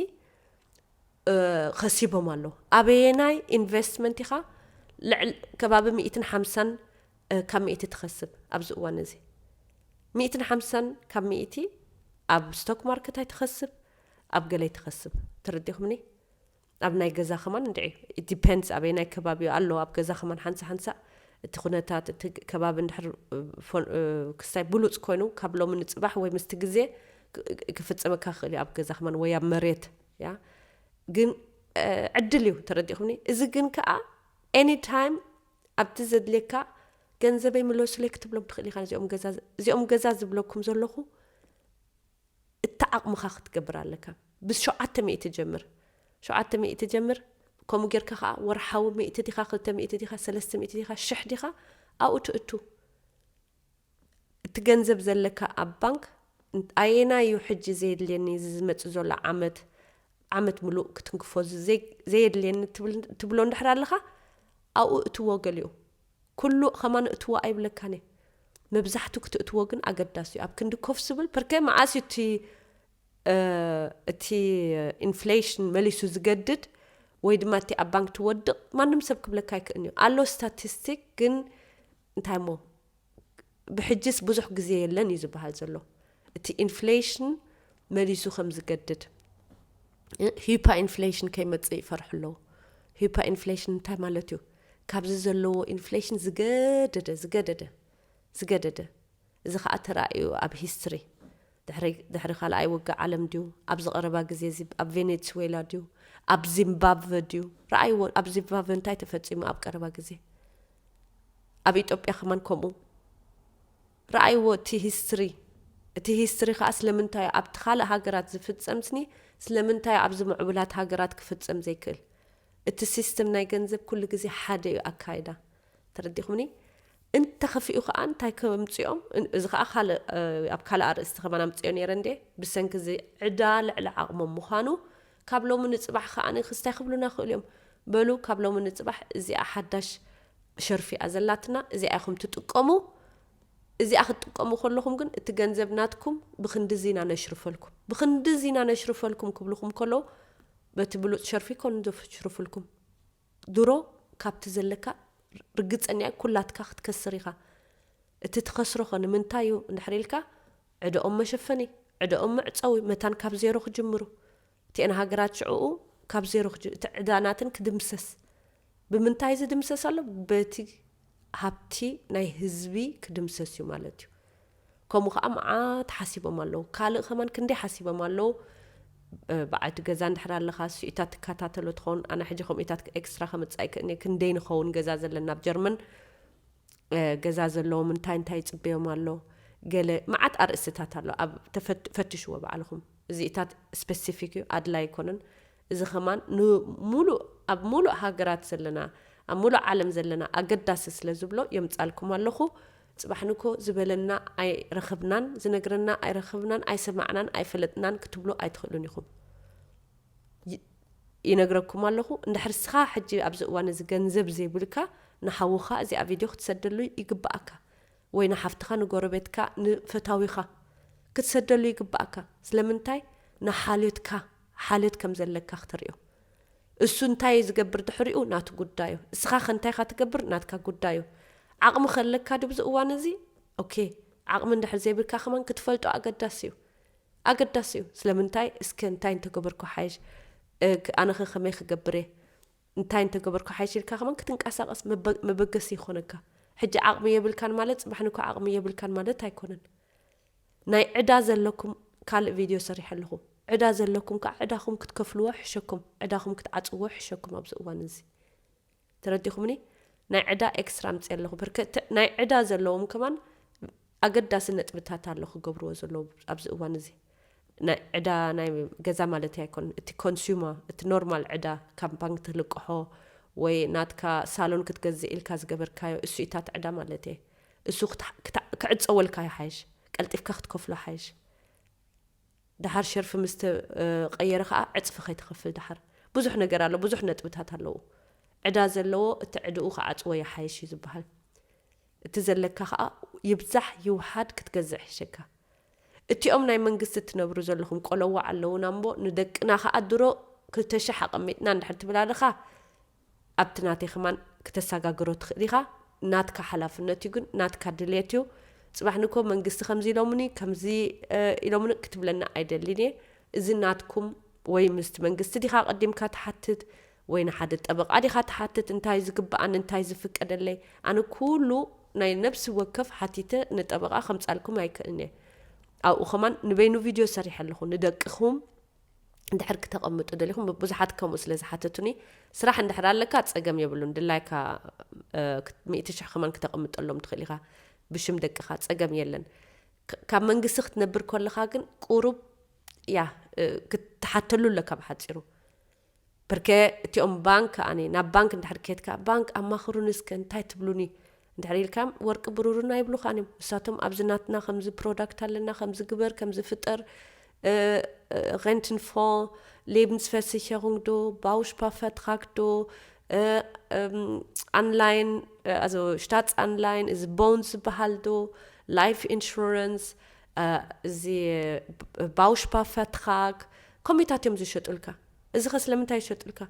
ከሲቦም ኣለዉ። ኣበየናይ ኢንቨስትመንት ኢኻ ልዕል ከባቢ ሚእትን ሓምሳን ካብ ሚእቲ ትኸስብ ኣብዚ እዋን እዚ? ሚእትን ሓምሳን ካብ ሚእቲ ኣብ ስቶክ ማርኬት ኣይትኸስብ፣ ኣብ ገለ ኣይትኸስብ። ተረዲኹምኒ? ኣብ ናይ ገዛ ከማን እንድዒ ዲፐንድስ ኣበይ ናይ ከባቢ ኣሎ። ኣብ ገዛ ከማን ሓንሳ ሓንሳ እቲ ኩነታት እቲ ከባቢ እንድሕር ክስታይ ብሉፅ ኮይኑ ካብ ሎሚ ንፅባሕ ወይ ምስቲ ግዜ ክፍፀመካ ክእል እዩ። ኣብ ገዛ ከማን ወይ ኣብ መሬት ያ ግን ዕድል እዩ። ተረዲኹምኒ? እዚ ግን ከዓ ኤኒ ታይም ኣብቲ ዘድልየካ ገንዘበይ ምለሱለይ ክትብሎም ትኽእል ኢኻ። እዚኦም ገዛ ዝብለኩም ዘለኹ እቲ ዓቕምኻ ክትገብር ኣለካ። ብሸውዓተ ሚእቲ ጀምር። ሸውዓተ ሚእቲ ጀምር። ከምኡ ጌርካ ከዓ ወርሓዊ ሚእቲ ዲኻ፣ ክልተ ሚእቲ ዲኻ፣ ሰለስተ ሚእቲ ዲኻ፣ ሽሕ ዲኻ ኣብኡ ትእቱ። እቲ ገንዘብ ዘለካ ኣብ ባንክ ኣየናይ እዩ ሕጂ ዘየድልየኒ እዚ ዝመጽእ ዘሎ ዓመት ዓመት ምሉእ ክትንክፎ ዘየድልየኒ ትብሎ እንድሕር ኣለኻ ኣብኡ እትዎ ገሊኡ ኩሉ ከማን እትዎ ኣይብለካን እየ። መብዛሕቱ ክትእትዎ ግን ኣገዳሲ እዩ። ኣብ ክንዲ ኮፍ ዝብል ፐርከ መዓስ እቲ እቲ ኢንፍሌሽን መሊሱ ዝገድድ ወይ ድማ እቲ ኣብ ባንክ ትወድቕ ማንም ሰብ ክብለካ ኣይክእልን እዩ። ኣሎ ስታቲስቲክ ግን እንታይ እሞ ብሕጅስ ብዙሕ ግዜ የለን እዩ ዝበሃል ዘሎ። እቲ ኢንፍሌሽን መሊሱ ከም ዝገድድ ሂፓ ኢንፍሌሽን ከይመፅእ ይፈርሑ ኣለዉ። ሂፓ ኢንፍሌሽን እንታይ ማለት እዩ? ካብዚ ዘለዎ ኢንፍሌሽን ዝገደደ ዝገደደ ዝገደደ እዚ ከዓ ተራእዩ ኣብ ሂስትሪ ድሕሪ ካልኣይ ውግእ ዓለም ድዩ ኣብዚ ቀረባ ግዜ እዚ ኣብ ቬኔትስዌላ ድዩ ኣብ ዚምባብቨ ድዩ? ረኣይዎ ኣብ ዚምባብቨ እንታይ ተፈፂሙ ኣብ ቀረባ ግዜ ኣብ ኢትዮጵያ ከማን ከምኡ ረኣይዎ እቲ ሂስትሪ እቲ ሂስትሪ ከዓ ስለምንታይ ኣብ ካልእ ሃገራት ዝፍፀም ስኒ ስለምንታይ ኣብዚ ምዕቡላት ሃገራት ክፍፀም ዘይክእል እቲ ሲስተም ናይ ገንዘብ ኩሉ ግዜ ሓደ እዩ ኣካይዳ ተረዲኹምኒ እንተኸፊኡ ከዓ እንታይ ከምፅኦም እዚ ከዓ ካልእ ኣብ ካልእ ኣርእስቲ ከማን ኣምፅዮ ነይረ እንዴ ብሰንኪ እዚ ዕዳ ልዕሊ ዓቕሞም ምዃኑ ካብ ሎሚ ንፅባሕ ከዓ ክስታይ ክብሉና ክእሉ እዮም በሉ ካብ ሎሚ ንፅባሕ እዚኣ ሓዳሽ ሸርፊ እያ ዘላትና እዚኣ ኢኹም ትጥቀሙ እዚኣ ክትጥቀሙ ከለኹም ግን እቲ ገንዘብ ናትኩም ብክንድዚ ኢና ነሽርፈልኩም ብክንድዚ ኢና ነሽርፈልኩም ክብልኹም ከለዉ በቲ ብሉፅ ሸርፊ ኮን ዘሽርፍልኩም ድሮ ካብቲ ዘለካ ርግፀኛ ኩላትካ ክትከስር ኢኻ እቲ ትኸስሮ ኸ ንምንታይ እዩ እንድሕር ኢልካ ዕደኦም መሸፈኒ ዕደኦም መዕፀዊ መታን ካብ ዜሮ ክጅምሩ እቲአን ሃገራት ሽዕኡ ካብ ዜሮ እቲ ዕዳናትን ክድምሰስ ብምንታይ ዝድምሰስ ኣሎ በቲ ሃብቲ ናይ ህዝቢ ክድምሰስ እዩ ማለት እዩ ከምኡ ከዓ መዓት ሓሲቦም ኣለዉ ካልእ ከማን ክንደይ ሓሲቦም ኣለዉ በዓልቲ ገዛ እንድሕር ኣለኻ ስኢታት ትከታተሎ ትኸውን ኣነ ሕጂ ከምኡታት ኤክስትራ ከምፅእ ኣይክእልኒ ክንደይ ንኸውን ገዛ ዘለና ኣብ ጀርመን ገዛ ዘለዎም እንታይ እንታይ ይፅበዮም ኣሎ ገለ መዓት ኣርእስትታት ኣሎ ኣብ ፈትሽዎ ባዕልኹም እዚታት ስፔሲፊክ እዩ ኣድላይ ኣይኮነን እዚ ከማን ንሙሉእ ኣብ ሙሉእ ሃገራት ዘለና ኣብ ሙሉእ ዓለም ዘለና ኣገዳሲ ስለ ዝብሎ የምፃልኩም ኣለኹ ፅባሕ ንኮ ዝበለና ኣይረኽብናን ዝነግረና ኣይረኽብናን ኣይሰማዕናን ኣይፈለጥናን ክትብሉ ኣይትኽእሉን ኢኹም ይነግረኩም ኣለኹ እንድሕር ስኻ ሕጂ ኣብዚ እዋን እዚ ገንዘብ ዘይብልካ ንሓውኻ እዚኣ ቪድዮ ክትሰደሉ ይግብኣካ፣ ወይ ንሓፍትኻ፣ ንጎረቤትካ፣ ንፈታዊኻ ክትሰደሉ ይግብኣካ። ስለምንታይ? ንሓልዮትካ ሓልዮት ከም ዘለካ ክትርእዮ። እሱ እንታይ እዩ ዝገብር ድሕሪኡ ናቱ ጉዳዩ። እስኻ ከ እንታይ ኢኻ ትገብር ናትካ ጉዳዩ። ዓቕሚ ከለካ ድብዚ እዋን እዚ ኦኬ፣ ዓቕሚ እንድሕር ዘይብልካ ከማን ክትፈልጦ ኣገዳሲ እዩ። ኣገዳሲ እዩ። ስለምንታይ? እስከ እንታይ እንተገበርኩ ሓይሽ፣ እ፣ ክ-፣ ኣነኸ ከመይ ክገብር እየ? እንታይ እንተገበርኩ ሓይሽ ኢልካ ከማን ክትንቀሳቐስ መበ-፣ መበገሲ ይኾነካ። ሕጂ ዓቕሚ የብልካን ማለት ጽባሕ ንኮ ዓቕሚ የብልካን ማለት ኣይኮነን። ናይ ዕዳ ዘለኩም ካልእ ቪድዮ ሰሪሐ ኣለኹ። ዕዳ ዘለኩም ከዓ ዕዳኹም ክትከፍልዎ ሕሸኩም፣ ዕዳኹም ክትዓጽዎ ሕሸኩም ኣብዚ እዋን እዚ። ተረዲኹምኒ? ናይ ዕዳ ኤክስትራ ኣምፅእ ኣለኹ። ብርክት ናይ ዕዳ ዘለዎም ከማን ኣገዳሲ ነጥብታት ኣሎ ክገብርዎ ዘለዉ ኣብዚ እዋን እዚ። ናይ ዕዳ ናይ ገዛ ማለት ኣይኮን፣ እቲ ኮንሱመር፣ እቲ ኖርማል ዕዳ ካብ ባንክ ትልቅሖ ወይ ናትካ ሳሎን ክትገዝእ ኢልካ ዝገበርካዮ እሱኢታት ዕዳ ማለት እየ። እሱ ክታ-፣ ክታ-፣ ክዕፀወልካ ይሓይሽ፣ ቀልጢፍካ ክትከፍሎ ሓይሽ። ደሓር ሸርፊ ምስ ተቐየረ ኸዓ ዕፅፊ ከይትኸፍል ደሓር። ብዙሕ ነገር ኣሎ፣ ብዙሕ ነጥብታት ኣለዉ። ዕዳ ዘለዎ እቲ ዕድኡ ክዓፅዎ ይሓይሽ እዩ ዝበሃል። እቲ ዘለካ ኸዓ ይብዛሕ ይውሓድ ክትገዝእ ይሕሸካ። እቲኦም ናይ መንግስቲ እትነብሩ ዘለኹም ቆለዋ ኣለዉና እምቦ ንደቅና ኸዓ ድሮ ክልተ ሽሕ ኣቐሚጥና እንድሕር ትብል ኣለኻ ኣብቲ ናተይ ከማን ክተሰጋግሮ ትኽእል ኢኻ። ናትካ ሓላፍነት እዩ ግን ናትካ ድልየት እዩ። ጽባሕ ንኮ መንግስቲ ከምዚ ኢሎምኒ ከምዚ እ፣ ኢሎምኒ ክትብለና ኣይደልን እየ። እዚ ናትኩም ወይ ምስቲ መንግስቲ ዲኻ ቀዲምካ ትሓትት ወይ ንሓደ ጠበቃ ዲኻ ትሓትት እንታይ ዝግብኣን እንታይ ዝፍቀደለይ። ኣነ ኩሉ ናይ ነብሲ ወከፍ ሓቲተ ንጠበቃ ከምጻልኩም ኣይክእልን እየ። ኣብኡ ከማን ንበይኑ ቪድዮ ሰሪሐ ኣለኹ ንደቅኹም እንድሕር ክተቐምጡ ደሊኹም ብዙሓት ከምኡ ስለ ዝሓተቱኒ ስራሕ እንድሕር ኣለካ ጸገም የብሉን ድላይካ እ፣ ክት- ሚእቲ ሽሕ ከማን ክተቐምጠሎም ትኽእል ኢኻ ብሽም ደቅኻ ጸገም የለን። ክ- ካብ መንግስቲ ክትነብር ከለኻ ግን ቁሩብ ያ እ፣ ክትሓተሉ ኣለካ ብሓፂሩ። ብርከ እቲኦም ባንክ ኣነ ናብ ባንክ እንድሕር ከድካ ባንክ ኣማኽሩኒ እስከ እንታይ ትብሉኒ እንድሕር ኢልካም ወርቂ ብሩርና ይብሉኻን እዮም። እሳቶም ኣብዚ ናትና ከምዚ ፕሮዳክት ኣለና ከምዚ ግበር ከምዚ ፍጠር Rentenfonds, Lebensversicherung do, Bausparvertrag do, Anleihen, also Staatsanleihen, እዚ ቦንድ ዝበሃል ዶ፣ life insurance፣ እዚ ባውሽፓ ፈትራግ፣ ከምኡታት እዮም ዝሸጡልካ። እዚ ኸ ስለምንታይ ይሸጡልካ?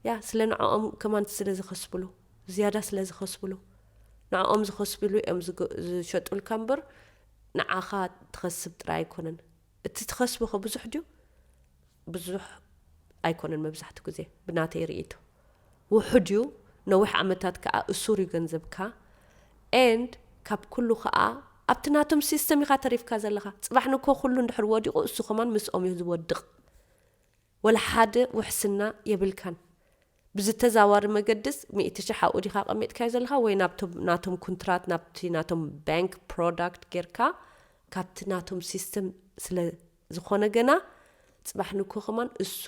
ያ ስለ ንዕኦም ከማን ስለ ዝኸስብሉ፣ ዝያዳ ስለ ዝኸስብሉ፣ ንዕኦም ዝኸስብሉ እዮም ዝሸጡልካ እምበር ንዓኻ ትኸስብ ጥራይ ኣይኮነን። እቲ ትኸስቦ ኸ ብዙሕ ድዩ? ብዙሕ ኣይኮነን። መብዛሕትኡ ግዜ ብናተይ ርእይቶ ውሑድ እዩ። ነዊሕ ዓመታት ከዓ እሱር እዩ ገንዘብካ። And ካብ ኩሉ ከዓ ኣብቲ ናቶም ሲስተም ኢኻ ተሪፍካ ዘለኻ። ፅባሕ ንኮ ኩሉ እንድሕር ወዲቑ እሱ ከማን ምስኦም እዩ ዝወድቕ። ወላ ሓደ ውሕስና የብልካን። ብዝተዛዋሪ መገድስ ሚእቲ ሽሕ ኣብኡ ዲኻ ኣቐሚጥካዮ ዘለኻ ወይ ናብቶም ናቶም ኩንትራት ናብቲ ናቶም ባንክ ፕሮዳክት ጌርካ ካብቲ ናቶም ሲስተም ስለ ዝኾነ ገና ፅባሕ ንኮ ከማን እሱ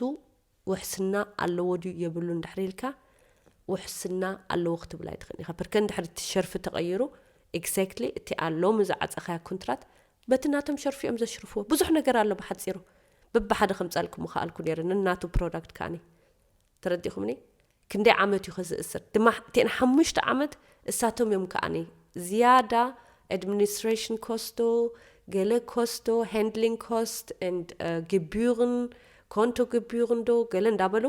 ውሕስና ኣለዎ ድዩ የብሉን ድሕሪ ኢልካ ውሕስና ኣለዎ ክትብል ኣይትኽእል ኢኻ። ብርከ እንድሕር እቲ ሸርፊ ተቐይሩ exactly እቲ ሎሚ ዝዓፀኻያ ኩንትራት በቲ ናቶም ሸርፊ እዮም ዘሽርፍዎ። ብዙሕ ነገር ኣሎ ብሓፂሩ በብሓደ ከምፃልኩም ምኽኣልኩ ነይረ ነናቱ ፕሮዳክት ከዓኒ ተረዲኹምኒ። ክንደይ ዓመት እዩ ከዝእስር ድማ እቲአን ሓሙሽተ ዓመት እሳቶም እዮም ከዓኒ ዝያዳ administration cost ዶ ገለ cost ዶ handling cost and ግቢርን ኮንቶ ግቢርን ዶ ገለ እንዳበሉ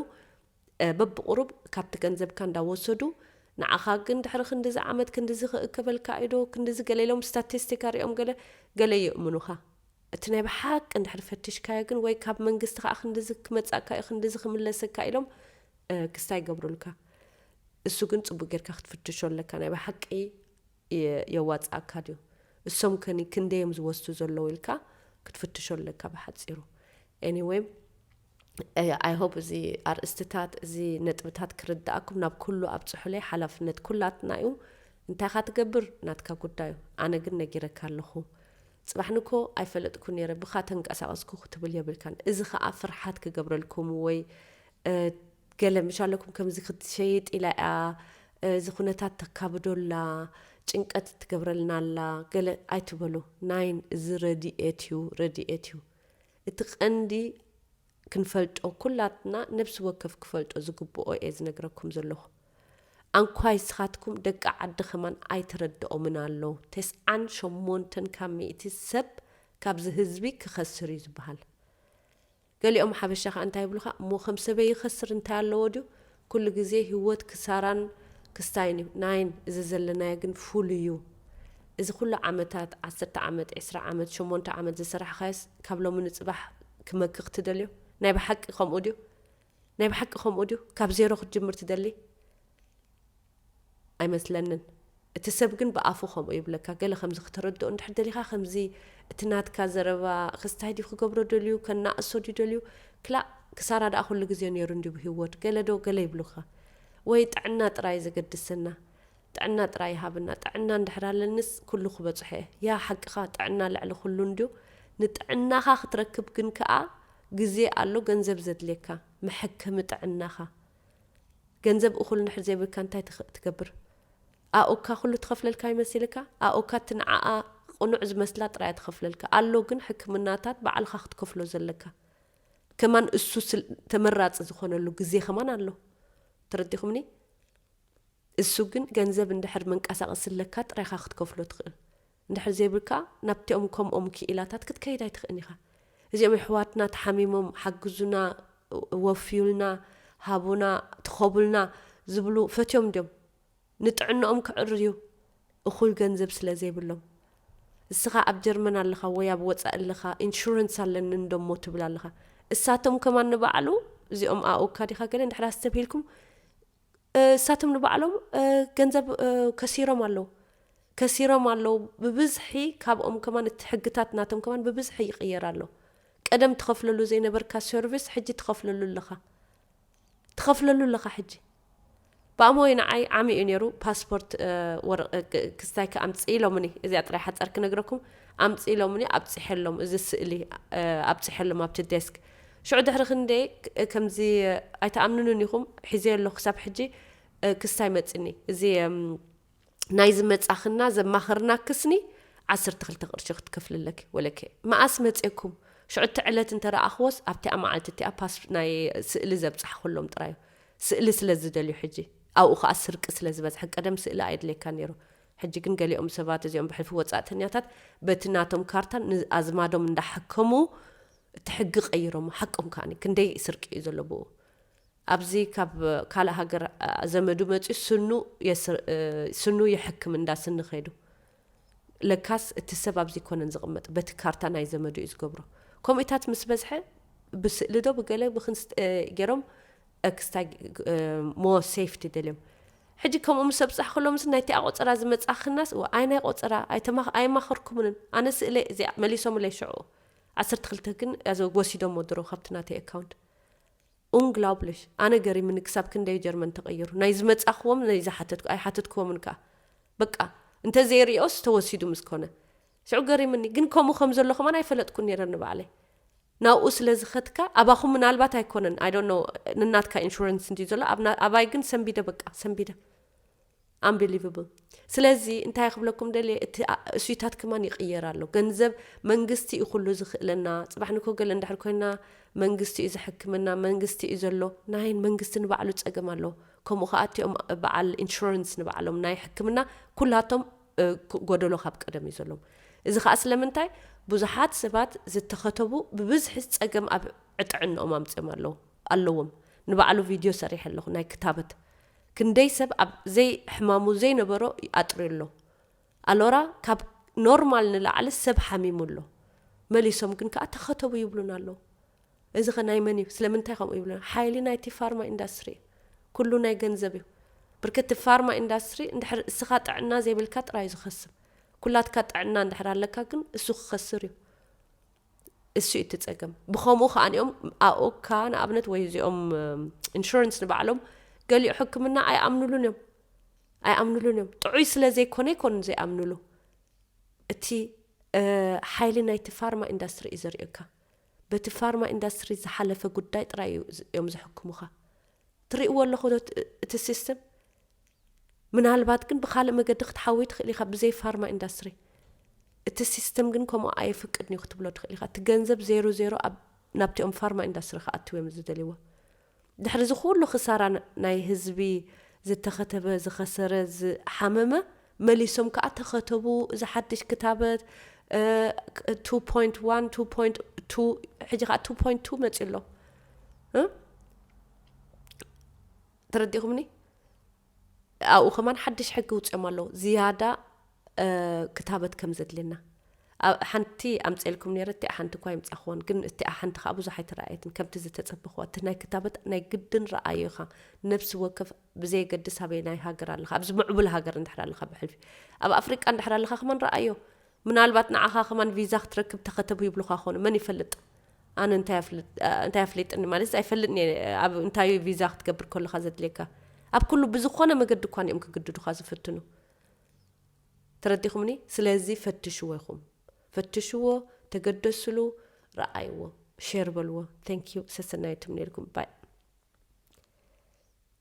በብቁሩብ ካብቲ ገንዘብካ እንዳወሰዱ ንዓኻ ግን ድሕሪ ክንድዚ ዓመት ክንድዚ ክእከበልካ እዩ ዶ ክንድዚ ገለ ኢሎም ስታቲስቲካ ሪኦም ገለ ገለ የእምኑኻ። እቲ ናይ ብሓቂ እንድሕር ፈቲሽካዮ ግን ወይ ካብ መንግስቲ ከዓ ክንድዚ ክመፃካ እዩ ክንድዚ ክምለሰካ ኢሎም ክስታ ይገብሩልካ። እሱ ግን ፅቡቅ ጌርካ ክትፍትሾ ኣለካ ናይ ብሓቂ የዋፅኣካ ድዩ እሶም ከኒ ክንደዮም ዝወስዱ ዘለዉ ኢልካ ክትፍትሾ ኣለካ ብሓፂሩ። Anyway I hope እዚ ኣርእስትታት እዚ ነጥብታት ክርድኣኩም ናብ ኩሉ ኣብፅሑለይ ሓላፍነት ኩላትና እዩ። እንታይካ ትገብር ናትካ ጉዳዩ። ኣነ ግን ነጊረካ ኣለኹ። ፅባሕ ንኮ ኣይፈለጥኩ ነይረ ብካ ተንቀሳቀስኩ ክትብል የብልካን። እዚ ከዓ ፍርሓት ክገብረልኩም ወይ ገለ ምሻለኩም ከምዚ ክትሸይጥ ኢላ እያ እዚ ኩነታት ተካብዶ ኣላ ጭንቀት ትገብረልና ኣላ ገለ ኣይትበሉ። ናይን እዚ ረድኤት እዩ ረድኤት እዩ። እቲ ቀንዲ ክንፈልጦ ኩላትና ነብሲ ወከፍ ክፈልጦ ዝግብኦ እየ ዝነግረኩም ዘለኹ። ኣንኳይ ስኻትኩም ደቂ ዓዲ ከማን ኣይተረድኦምን ኣሎ። ተስዓን ሸሞንተን ካብ ሚእቲ ሰብ ካብዚ ህዝቢ ክኸስር እዩ ዝበሃል። ገሊኦም ሓበሻ ከኣ እንታይ ይብሉኻ? እሞ ከም ሰበይ ይኸስር እንታይ ኣለዎ ድዩ? ኩሉ ግዜ ህይወት ክሳራን ክስታይን እዩ። ናይን እዚ ዘለናዮ ግን ፉል እዩ። እዚ ኩሉ ዓመታት፣ ዓሰርተ ዓመት፣ ዕስራ ዓመት፣ ሸሞንተ ዓመት ዝሰራሕኻዮስ ካብ ሎሚ ንጽባሕ ክመክኽ ትደልዮ? ናይ ብሓቂ ከምኡ ድዩ? ናይ ብሓቂ ከምኡ ድዩ? ካብ ዜሮ ክትጅምር ትደሊ? ኣይመስለንን። እቲ ሰብ ግን ብኣፉ ከምኡ ይብለካ። ገለ ከምዚ ክተረድኦ እንድሕር ደሊኻ፣ ከምዚ እቲ ናትካ ዘረባ ክስታይ ድዩ ክገብሮ ደልዩ፣ ከናእሶ ድዩ ደልዩ? ክላእ፣ ክሳራ ደኣ ኩሉ ግዜ ነይሩ እንድዩ ብህይወት። ገለ ዶ ገለ ይብሉኻ። ወይ ጥዕና ጥራይ ዘገድሰና። ጥዕና ጥራይ ይሃብና። ጥዕና እንድሕር ኣለንስ ኩሉ ክበጽሖ እየ። ያ ሓቅኻ፣ ጥዕና ልዕሊ ኩሉ እንድዩ። ንጥዕናኻ ክትረክብ ግን ከኣ ግዜ ኣሎ፣ ገንዘብ ዘድልየካ። መሐከሚ ጥዕናኻ። ገንዘብ እኹል እንድሕር ዘይብልካ እንታይ ትኽ-፣ ትገብር? ኣኦካ ኩሉ ትኸፍለልካ ይመሲልካ? ኣኦካ እቲ ንዓኣ ቅኑዕ ዝመስላ ጥራይ ትኸፍለልካ። ኣሎ ግን ሕክምናታት ባዕልኻ ክትከፍሎ ዘለካ። ከማን እሱ ስል-፣ ተመራጺ ዝኾነሉ ግዜ ከማን ኣሎ። ተረዲኹምኒ? እሱ ግን ገንዘብ እንድሕር መንቀሳቐሲ ኣለካ ጥራይኻ ክትከፍሎ ትኽእል። እንድሕር ዘይብልካ ናብቲኦም ከምኦም ክኢላታት ክትከይድ ኣይትኽእልን ኢኻ። እዚኦም የሕዋትና ተሓሚሞም ሓግዙና፣ ወፍዩልና፣ ሃቡና፣ ትኸቡልና ዝብሉ ፈትዮም ድዮም? ንጥዕንኦም ክዕርዩ እኹል ገንዘብ ስለ ዘይብሎም። እስኻ ኣብ ጀርመን ኣለኻ ወይ ኣብ ወጻኢ ኣለኻ፣ ኢንሹረንስ ኣለኒ እንዶ እሞ ትብል ኣለኻ። እሳቶም ከማን ንባዕሉ፣ እዚኦም ኣኡካ ዲኻ ገለ እንድሕር ኣስተብሂልኩም፣ እ፣ እሳቶም ንባዕሎም፣ እ፣ ገንዘብ፣ እ፣ ከሲሮም ኣለዉ። ከሲሮም ኣለዉ። ብብዝሒ ካብኦም ከማን እቲ ሕግታት ናቶም ከማን ብብዝሒ ይቕየር ኣሎ። ቀደም ትኸፍለሉ ዘይነበርካ ሰርቪስ ሕጂ ትኸፍለሉ ኣለኻ። ትኸፍለሉ ኣለኻ ሕጂ። ብኣሞይ ንዓይ ዓሚ እዩ ነይሩ። ፓስፖርት፣ እ፣ ወረ-፣ እ፣ ክ-፣ ክስታይ ከ ኣምጽእ ኢሎምኒ። እዚኣ ጥራይ ሓጻር ክነግረኩም። ኣምጽእ ኢሎምኒ፣ ኣብጽሐሎም፣ እዚ ስእሊ፣ እ፣ ኣብጽሐሎም ኣብቲ ዴስክ። ሽዑ ድሕሪ ክንደይ ክ-፣ ከምዚ ኣይትኣምኑንን ኢኹም፣ ሒዘዮ ኣለኹ ክሳብ ሕጂ፣ እ፣ ክስታይ መጽኒ። እዚ፣ እም፣ ናይ ዝመጻኽና ዘማኸርና ክስኒ ዓሰርተ ክልተ ቅርሺ ክትከፍልለኪ ወለከ። መኣስ መጽየኩም? ሽዑ እቲ ዕለት እንተ ረኣኽዎስ ኣብቲኣ መዓልቲ እቲኣ ፓስ ናይ ስእሊ ዘብጻሕኩሎም ጥራይ እዩ። ስእሊ ስለ ዝደልዩ ሕጂ። ኣብኡ ኸኣ ስርቂ ስለ ዝበዝሐ፣ ቀደም ስእሊ ኣየድልየካን ነይሩ። ሕጂ ግን ገሊኦም ሰባት እዚኦም ብሕልፊ ወጻእተኛታት በቲ ናቶም ካርታ ንኣዝማዶም እንዳሓከሙ እቲ ሕጊ ቀይሮሞ። ሓቆም ከኣኒ ክንደይ ስርቂ እዩ ዘሎ ብኡ። ኣብዚ ካብ ካልእ ሃገር፣ ኣ፣ ዘመዱ መጺኡ ስኑ የስር-፣ እ፣ ስኑ የሕክም እንዳ ስኒ ከይዱ። ለካስ እቲ ሰብ ኣብዚ ኮነን ዝቕመጥ፣ በቲ ካርታ ናይ ዘመዱ እዩ ዝገብሮ። ከምኡታት ምስ በዝሐ ብስእሊ ዶ ብገለ ብክንስ-፣ እ፣ ገይሮም፣ እ፣ ክስታይ፣ እ፣ ሞ ሴፍቲ ደልዮም። ሕጂ ከምኡ ምስ ኣብጻሕኩሎምስ ናይቲ ኣቆጸራ ዝመጻኽናስ፣ እዋ፣ ኣይ ናይ ቆጸራ፣ ኣይተማኽ-፣ ኣይማኸርኩምንን። ኣነ ስእለ እዚኣ መሊሶምለይ ሽዑ። ዓሰርተ ክልተ ግን፣ ኣዘ-፣ ወሲዶሞ ድሮ ካብቲ ናተይ ኣካውንት። ኡንግላብሊሽ። ኣነ ገሪምኒ ክሳብ ክንደይ ጀርመን ተቐይሩ። ናይ ዝመጻኽዎም ናይ ዝሓተትኩ-፣ ኣይሓተትክዎምን ከኣ። በቃ፣ እንተ ዘይሪኦስ ተወሲዱ ምስ ኮነ። ሽዑ ገሪምኒ። ግን ከምኡ ከም ዘሎ ከማን ኣይፈለጥኩን ነይረ ንባዕለይ። ናብኡ ስለ ዝኸድካ፣ ኣባኹም ምናልባት ኣይኮነን፣ I don't know፣ ንናትካ ኢንሹረንስ እንድዩ ዘሎ፣ ኣብ ና-፣ ኣባይ ግን ሰንቢደ፣ በቃ፣ ሰንቢደ። ኣንቢሊቨብል። ስለዚ እንታይ ክብለኩም ደልየ፣ እቲ ኣ-፣ እሱይታት ከማን ይቕየር ኣሎ። ገንዘብ መንግስቲ እዩ ኩሉ ዝኽእለና። ጽባሕ ንኮ ገለ እንድሕር ኮይና መንግስቲ እዩ ዝሕክመና፣ መንግስቲ እዩ ዘሎ። ናይን መንግስቲ ንባዕሉ ጸገም ኣለዎ። ከምኡ ከኣ እቲኦም በዓል ኢንሹረንስ ንባዕሎም ናይ ሕክምና ኩላቶም፣ እ፣ ክ-፣ ጎደሎ ካብ ቀደም እዩ ዘለዎም። እዚ ከኣ ስለምንታይ ብዙሓት ሰባት ዝተኸተቡ ብብዝሒ ጸገም ኣብ ጥዕንኦም ኣምጺኦም ኣለዉ፣ ኣለዎም። ንባዕሉ ቪድዮ ሰሪሐ ኣለኹ ናይ ክታበት። ክንደይ ሰብ ኣብ ዘይሕማሙ ዘይነበሮ ኣጥርዩ ኣሎ። ኣሎራ ካብ ኖርማል ንላዕሊ ሰብ ሓሚሙ ኣሎ። መሊሶም ግን ከኣ ተኸተቡ ይብሉና ኣለዉ። እዚ ኸ ናይ መን እዩ? ስለምንታይ ከምኡ ይብሉና? ሓይሊ ናይቲ ፋርማ ኢንዳስትሪ እዩ። ኩሉ ናይ ገንዘብ እዩ። ብርክቲ ፋርማ ኢንዳስትሪ እንድሕር እስኻ ጥዕና ዘይብልካ ጥራይ እዩ ዝኸስብ። ኩላትካ ጥዕና እንድሕር ኣለካ ግን እሱ ክኸስር እዩ። እሱ እዩ እቲ ጸገም። ብኸምኡ ከኣ ንኦም ኣኦካ ንኣብነት ወይ እዚኦም፣ እም፣ ኢንሹረንስ ንባዕሎም ገሊኡ ሕክምና ኣይኣምኑሉን እዮም። ኣይኣምኑሉን እዮም። ጥዑይ ስለ ዘይኮነ ኣይኮኑን ዘይኣምኑሉ። እቲ፣ እ፣ ሓይሊ ናይቲ ፋርማ ኢንዳስትሪ እዩ ዘርእየካ። በቲ ፋርማ ኢንዳስትሪ ዝሓለፈ ጉዳይ ጥራይ እዩ ዝ-፣ እዮም ዘሕክሙኻ። ትርእይዎ ኣለኹ ዶ እቲ፣ እቲ ሲስተም? ምናልባት ግን ብኻልእ መገዲ ክትሓዊ ትኽእል ኢኻ፣ ብዘይ ፋርማ ኢንዳስትሪ። እቲ ሲስተም ግን ከምኡ ኣየፍቅድን እዩ ክትብሎ ትኽእል ኢኻ። እቲ ገንዘብ ዜሮ ዜሮ ኣብ፣ ናብቲኦም ፋርማ ኢንዳስትሪ ክኣትው እዮም ዝደልይዎ። ድሕሪ እዚ ኩሉ ክሳራ ን-፣ ናይ ህዝቢ ዝተኸተበ ዝኸሰረ ዝሓመመ መሊሶም ከዓ ተኸተቡ። እዚ ሓድሽ ክታበት two point one two point two ሕጂ ከዓ two point two መፂ ኣሎ። ተረዲኹምኒ? ኣብኡ ከማን ሓድሽ ሕጊ ውፅኦም ኣለዉ ዝያዳ ክታበት ከም ዘድልየና። ሓንቲ ኣምፀልኩም ነረ እቲኣ ሓንቲ እኳ ይምፃ ክኾን ግን እቲኣ ሓንቲ ከዓ ብዙሕ ኣይተረኣየትን ከምቲ ዝተፀበኽዋ። እቲ ናይ ክታበት ናይ ግድን ረኣዮ ኢኻ። ነብሲ ወከፍ ብዘየገድስ ኣበይ ናይ ሃገር ኣለኻ ኣብዚ ምዕቡል ሃገር እንድሕር ኣለኻ ብሕልፊ ኣብ ኣፍሪቃ እንድሕር ኣለኻ ከማን ረኣዮ። ምናልባት ንዓኻ ከማን ቪዛ ክትረክብ ተኸተቡ ይብሉኻ ኾኑ መን ይፈልጥ? ኣነ እንታይ ኣፍልጥኒ ማለት ኣይፈልጥኒ። ኣብ እንታይ ቪዛ ክትገብር ከለኻ ዘድልየካ ኣብ ኩሉ ብዝኾነ መገዲ እኳ እዮም ክግድዱኻ ዝፍትኑ። ተረዲኹምኒ? ስለዚ ፈትሽዎ ኢኹም። ፈትሽዎ፣ ተገደስሉ፣ ረኣይዎ፣ ሼር በልዎ። Thank you። ሰሰናዩ ትምነልኩም ባይ።